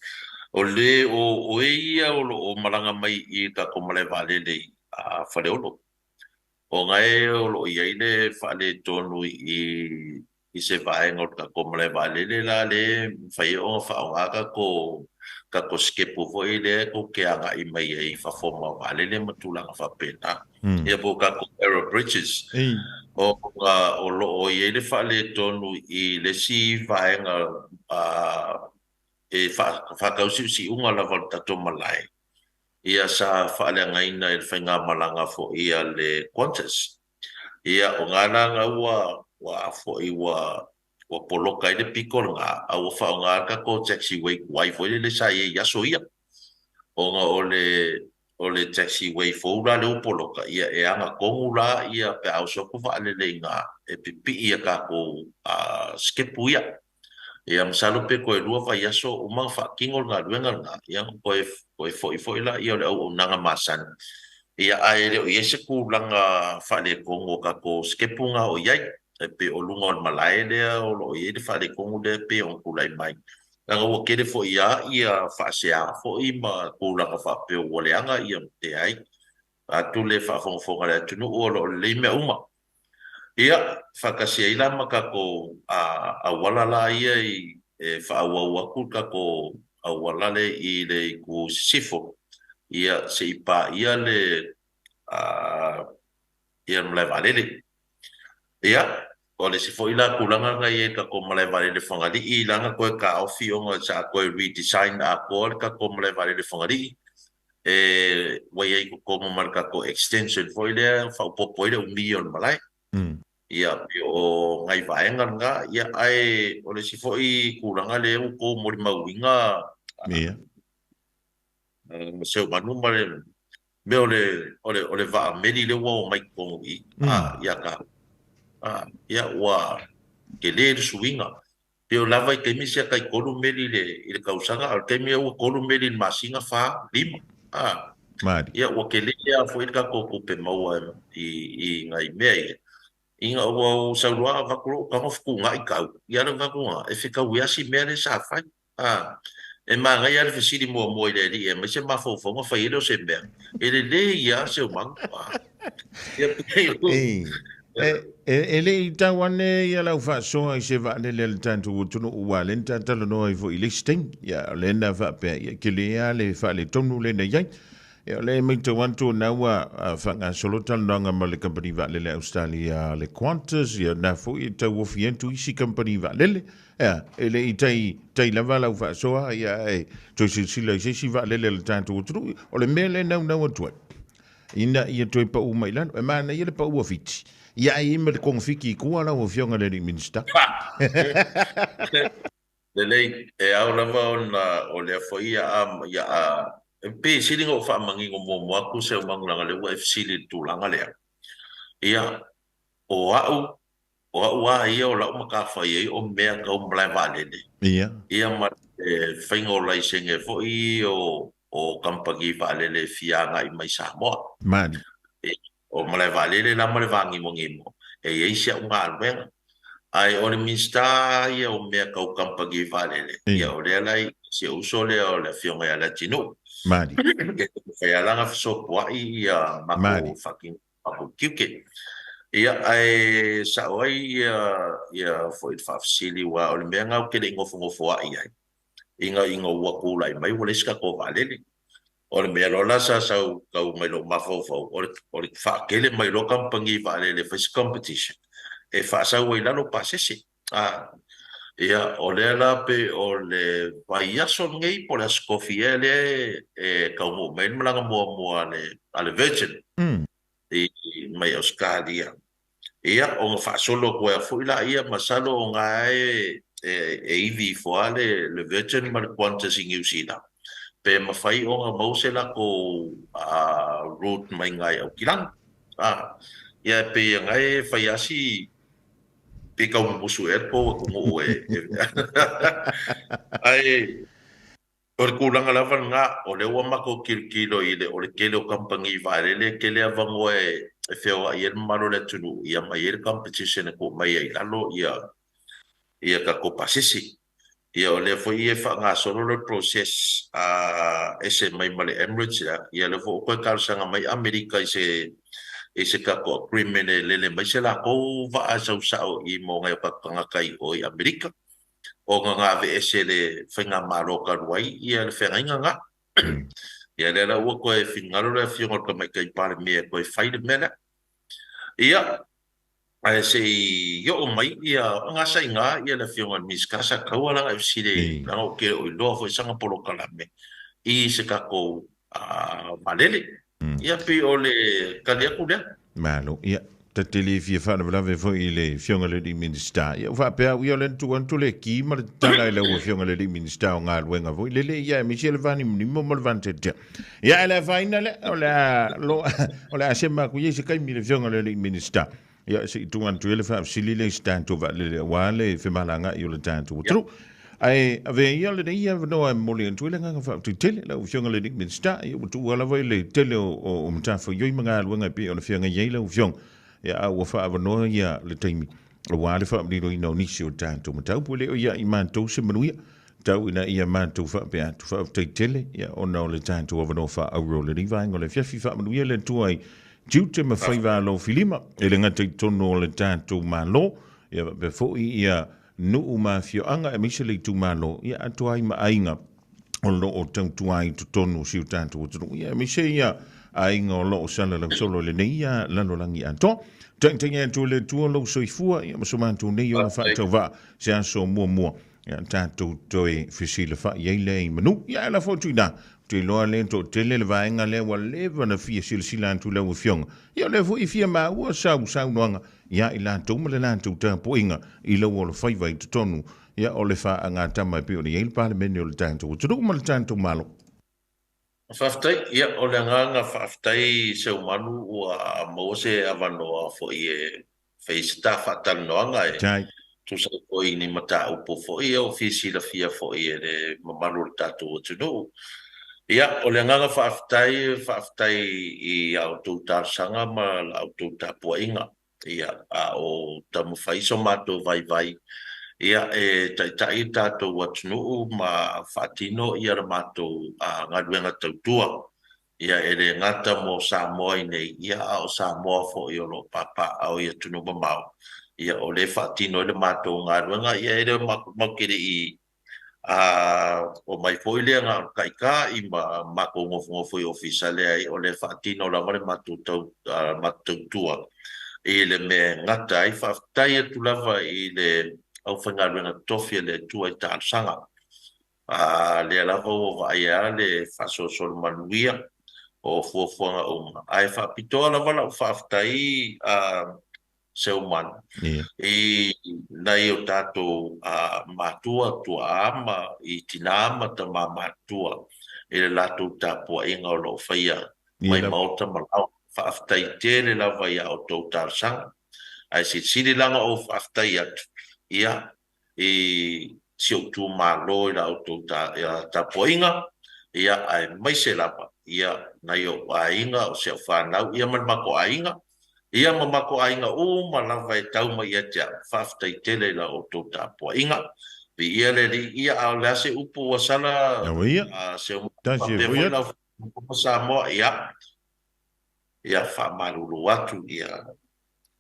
S1: o le o oe ia o lo o malaga mai i le tatou malae vaalele i Faleolo, ona e o lo o i ai le faaletonu i i se vaega o le tatou malae vaalele la lea e mafai ai ona faaaoga tatou tatou sikepu foi lea tou te agai mai ai i fafo ma vaalele ma tulaga faapena. Ia po o tatou aero bridges. Ona o lo o i ai le faaletonu i le isi vaega e faatausiusiuga lava o le tatou malae, ia sa faaleagaina e le faigamalaga foi a le Qantas. Ia, o ngā la ngā ua, ua foi ua, ua poloka ai le piko lena, a ua faaaoga le tatou taxiway tuai foi lele sa i ai i aso ia. Ona o le, o le taxiway fou la lea ua poloka, ia e agatonu la ia pe a oso atu vaalele i ina e pipii i a tatou sikepu ia. Ia masalo pe toe lua vaiaso uma ona faatino le galuega lena, ia ona toe toe foi foi lea o le auaunaga masani. Ia ae le o i ai se tulaga faaletonu o tatou sikepu na o i ai. E pei o luga o le malae lea o lo o i ai le faaletonu lea e pei ona tulai mai. Leaga ua tele foi lava ia faasea foi ma tulaga faapea ua leaga ia leai. Atu le faafogafoga a le atunuu o lo o lelei mea uma. Ia, faatasi ai la ma tatou auala la ia e faaauau atu le tatou auala lea i le itu sisifo, ia se i paia le ia le malae vaalele. Ia, o le isi foi la tulaga na i ai i le tatou malae vaalele Fagalii, la na toe taofi ona sa toe redesign atoa le tatou malae vaalele Fagalii, e ua i ai i totonu ma le tatou extension foi lea e faaopoopo ai le umi o le malae. Ia, pei o nai vaega lena. Ia, ae o le isi foi tulaga lea ua outou molimauina, Seumanu ma le mea o le, o le, o le vaa meli lea ua omai i totonu i i, a, ia tatou. A, ia, ua tele le suiga. Pei o la vaitaimi sia tai tolu meli i le, i le tausaga, a o le taimi lea ua tolu meli i le masina, fa, lima. A, ia, ua tele lava foi le tatou tupe maua i, i nai mea ia. Ina ua ou sau loa avatu lou tago fetuunai tau, ia le avatu e fetaui lava si mea lea sa fai. A, e manaia lava le fesili muamua i le alii e aumai se mafaufauga fai ai lea o se mea. E lelei lava Seumanu. A, ia pei o.
S2: Ei, e, e, e le i tau ane ia lau faasoa i se vaalele a le tatou atunuu aua lea na ta talanoa ai foi i le isi taimi. Ia, o lea na faapea, ia, tele lava le faaletonu lea na i ai. Ia, o lea e matau atu o lena ua faagasolo talanoaga ma le kamupani vaalele a Ausetalia le Qantas, ia, o lena foi e tauofi atu isi kamupani vaalele. Ea, e le i tai, tai lava lau faasoa, ia, ae toe silasila i se isi vaalele a le tatou atunuu. O le mea lea e naunau atu ai, ina ia toe pau mai i lalo. E manaia le pau a Fiti, ia ae i ai ma le kogafiti i tua lau Afioga i le alii Minisita.
S1: Lelei, e ao lava ona o lea foi ia a, ia a, e pei e sili ona ou faamanino muamua atu Seumanu leaga o lea ua e fesili i le tulaga lea. Ia, o au O au a ia o lau matafaioi o mea tau malae vaalele. Ia ma le faiga o laisene foi o o kamupani vaalele e fia agai mai Samoa.
S2: Mali.
S1: O malae vaalele la ma le vāgimogimo, e i ai si au galuega. Ae o le Minisita ia o mea tau kamupani vaalele, ia o lea la i si ou uso lea o le Afioga ia Leatinuu.
S2: Mali.
S1: E taumafai lava la ona fesopoai ia matou faatinoga matou tiute. Ia, ae sao ai ia, ia foi le faafesili, aua o le mea lena ou te le i nofonofoa'i ai, ina, ina ua tulai mai ua leai se tatou vaalele. O le mea loa la sa sau tau mai lou mafaufau, o le, o le faatele mai loa kamupani vaalele e fai se competition e faasau ai i lalo pasese. A, ia, o lea la pei o le vaiaso lenei po o le Aso Tofi ea lea e taunuu mai ai le malaga muamua a le, a le Virgin i, mai Ausetalia. Ia, ona faasolo atu ai foi laia, masalo o na e, e ivi ifo lava le, le Virgin ma le Qantas i Niu Sila, pe mafai ona maua se latou route mai i na i Aukilani. A, ia, e pei ona e fai lava si Pe tau mumusu ea le tou atunuu e Ae o le tulaga lava lena, o lea ua matou tilotilo i le o le tele o kamupani vaalele e tele avanoa e feoai ai le mamalu o le atunuu, ia ma i ai le competition e tuu mai ai i lalo ia ia tatou pasese. Ia o lea foi e faagasolo le process a ese mai ma le Emirates lea, ia lea foi ua toe talosaga mai Amerika i se i se tatou agreement e lele mai se latou vaa e sau sao i mo nai o tatou tagata i o i Amerika ona na aveese e le faigamalo talu ai ia le feagaiga na. Ia lea la ua toe finagalo le afioga i le Tamaitai Palemia e toe fai le mea lea. Ia Ae se i oo mai ia gasa i ina ia le Afioga i le Minisita sa taua la na fesili ai leaga ou te le o iloa foi sana polokalame i se tatou vaalele. Ia pei o le tali atu lea.
S2: Malo. Ia, ta te le fia faalavelave foi i le Afioga i le alii Minisita. Ia, ua faapea au ia o lea na tuu atu le ki ma le tatala i lau Afioga i le alii Minisita o Galuega foi lele, ia aemaise le vanimonimo ma le vateatea. Ia, ae le afaina lea, o le a lo, o le a sema atu i ai se taimi i le Afioga i le alii Minisita. Ia, se i tuu atu ia le faafesili lea i se tatou vaalele aua le femalagaai o le tatou atunuu. Ae avea ia lenei avanoa e momoli atu ai le agaga faafetai tele lau Afioga i le alii Minisita, ia ua tuua lava i le tele o, o, o matafaioi ma galuega e pei ona feagai ai lau Afioga. Ia, a ua faaavanoa ia le taimi aua le faamaliloina o nisi o tatou mataupu e le o ia i matou se manuia. Tau ina ia matou faapea atu, faafetai tele, ia, ona o le tatou avanoa faaauro o lenei vaega o le afiafi. Faamanuia le Atua i tiute ma faiva alofilima, e le gata i totonu o le tatou Malo, ia faapea foi ia nuu ma afioaga aemaise le itumalo, ia atoa ai ma aiga o lo o tautua ai i totonu o si o tatou atunuu, ia aemaise ia aiga o lo o salalau solo i lenei ia lalolagi atoa. Taitaia atu e le Atua lou soifua, ia ma so matou nei ola faatauvaa se aso muamua. Ia tatou toe fesilafai ai lea i manu. Ia ae lafo atu i ina. Ou te iloa lea e toatele le vaega lea ua leva ona fia silasila atu i lau Afioga. Ia o lea foi e fia maua sau saunoaga ia i latou ma le latou tapuaiga i lau alofaiva i totonu ia o le faagatama e pei ona i ai le Palemene o le tatou atunuu ma le tatou Malo.
S1: Faafetai. Ia, o le agaga faafetai Seumanu ua maua se avanoa foi e fai se ta faatalanoaga e tusa ai foi i ni mataupu foi ia ua fia silafia foi e le mamalu o le tatou atunuu. Ia, o le agaga faafetai, faafetai i a outou talosaga ma la outou tapuaiga, ia, a o taumafai so matou vaivai, ia, e taitai le tatou atunuu ma faatino ia le matou galuega tautua. Ia, e le gata mo Samoa i nei, ia, a o Samoa foi o lo o papaaao i atunuu mamao, ia, o lea e faatino ai le matou galuega. Ia, e le o matou te le i omai foi lea na o le taitai ma matou nofonofo i ofisa, leai, o lea e faatino lava le matou tautua i le mea e gata ai. Faafetai atu lava i le aufaigaluega totofi a le Atua i talosaga. A lea lava ua vaaia le faasoasoa manuia o fuafuaga uma. Ae faapitoa lava lau faafetai a Seumanu i nai o tatou matua, tuaa ma i tinā ma tamā matutua i le latou tapuaiga o lo o faia mai maota ma laoa. Faafetai tele lava i a outou talosaga. Ae silisili la ona ou faafetai atu, ia, i si ou itumalo i la outou tapuaiga, ia, aemaise lava, ia, nai ou aiga, o si au fanau, ia, ma le matou aiga, ia, ma matou aiga uma lava e tau mai ia te au. Faafetai tele i la outou tapuaiga. Viia le Alii. Ia, a o le a se upu ua sala, se faapea foi lau Samoa, ia, ia, faamalulu atu, ia,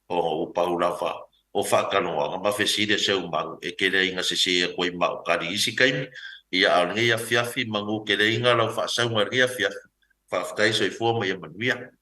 S1: ona ua pau lava o faatalanoaga ma fesili a Seumanu e tele ai ina sese atu ai ma au tali i isi taimi. Ia, a o lenei afiafi, manu tele ina lau faasauga i lenei afiafi. Faafetai, soifua ma ia manuia.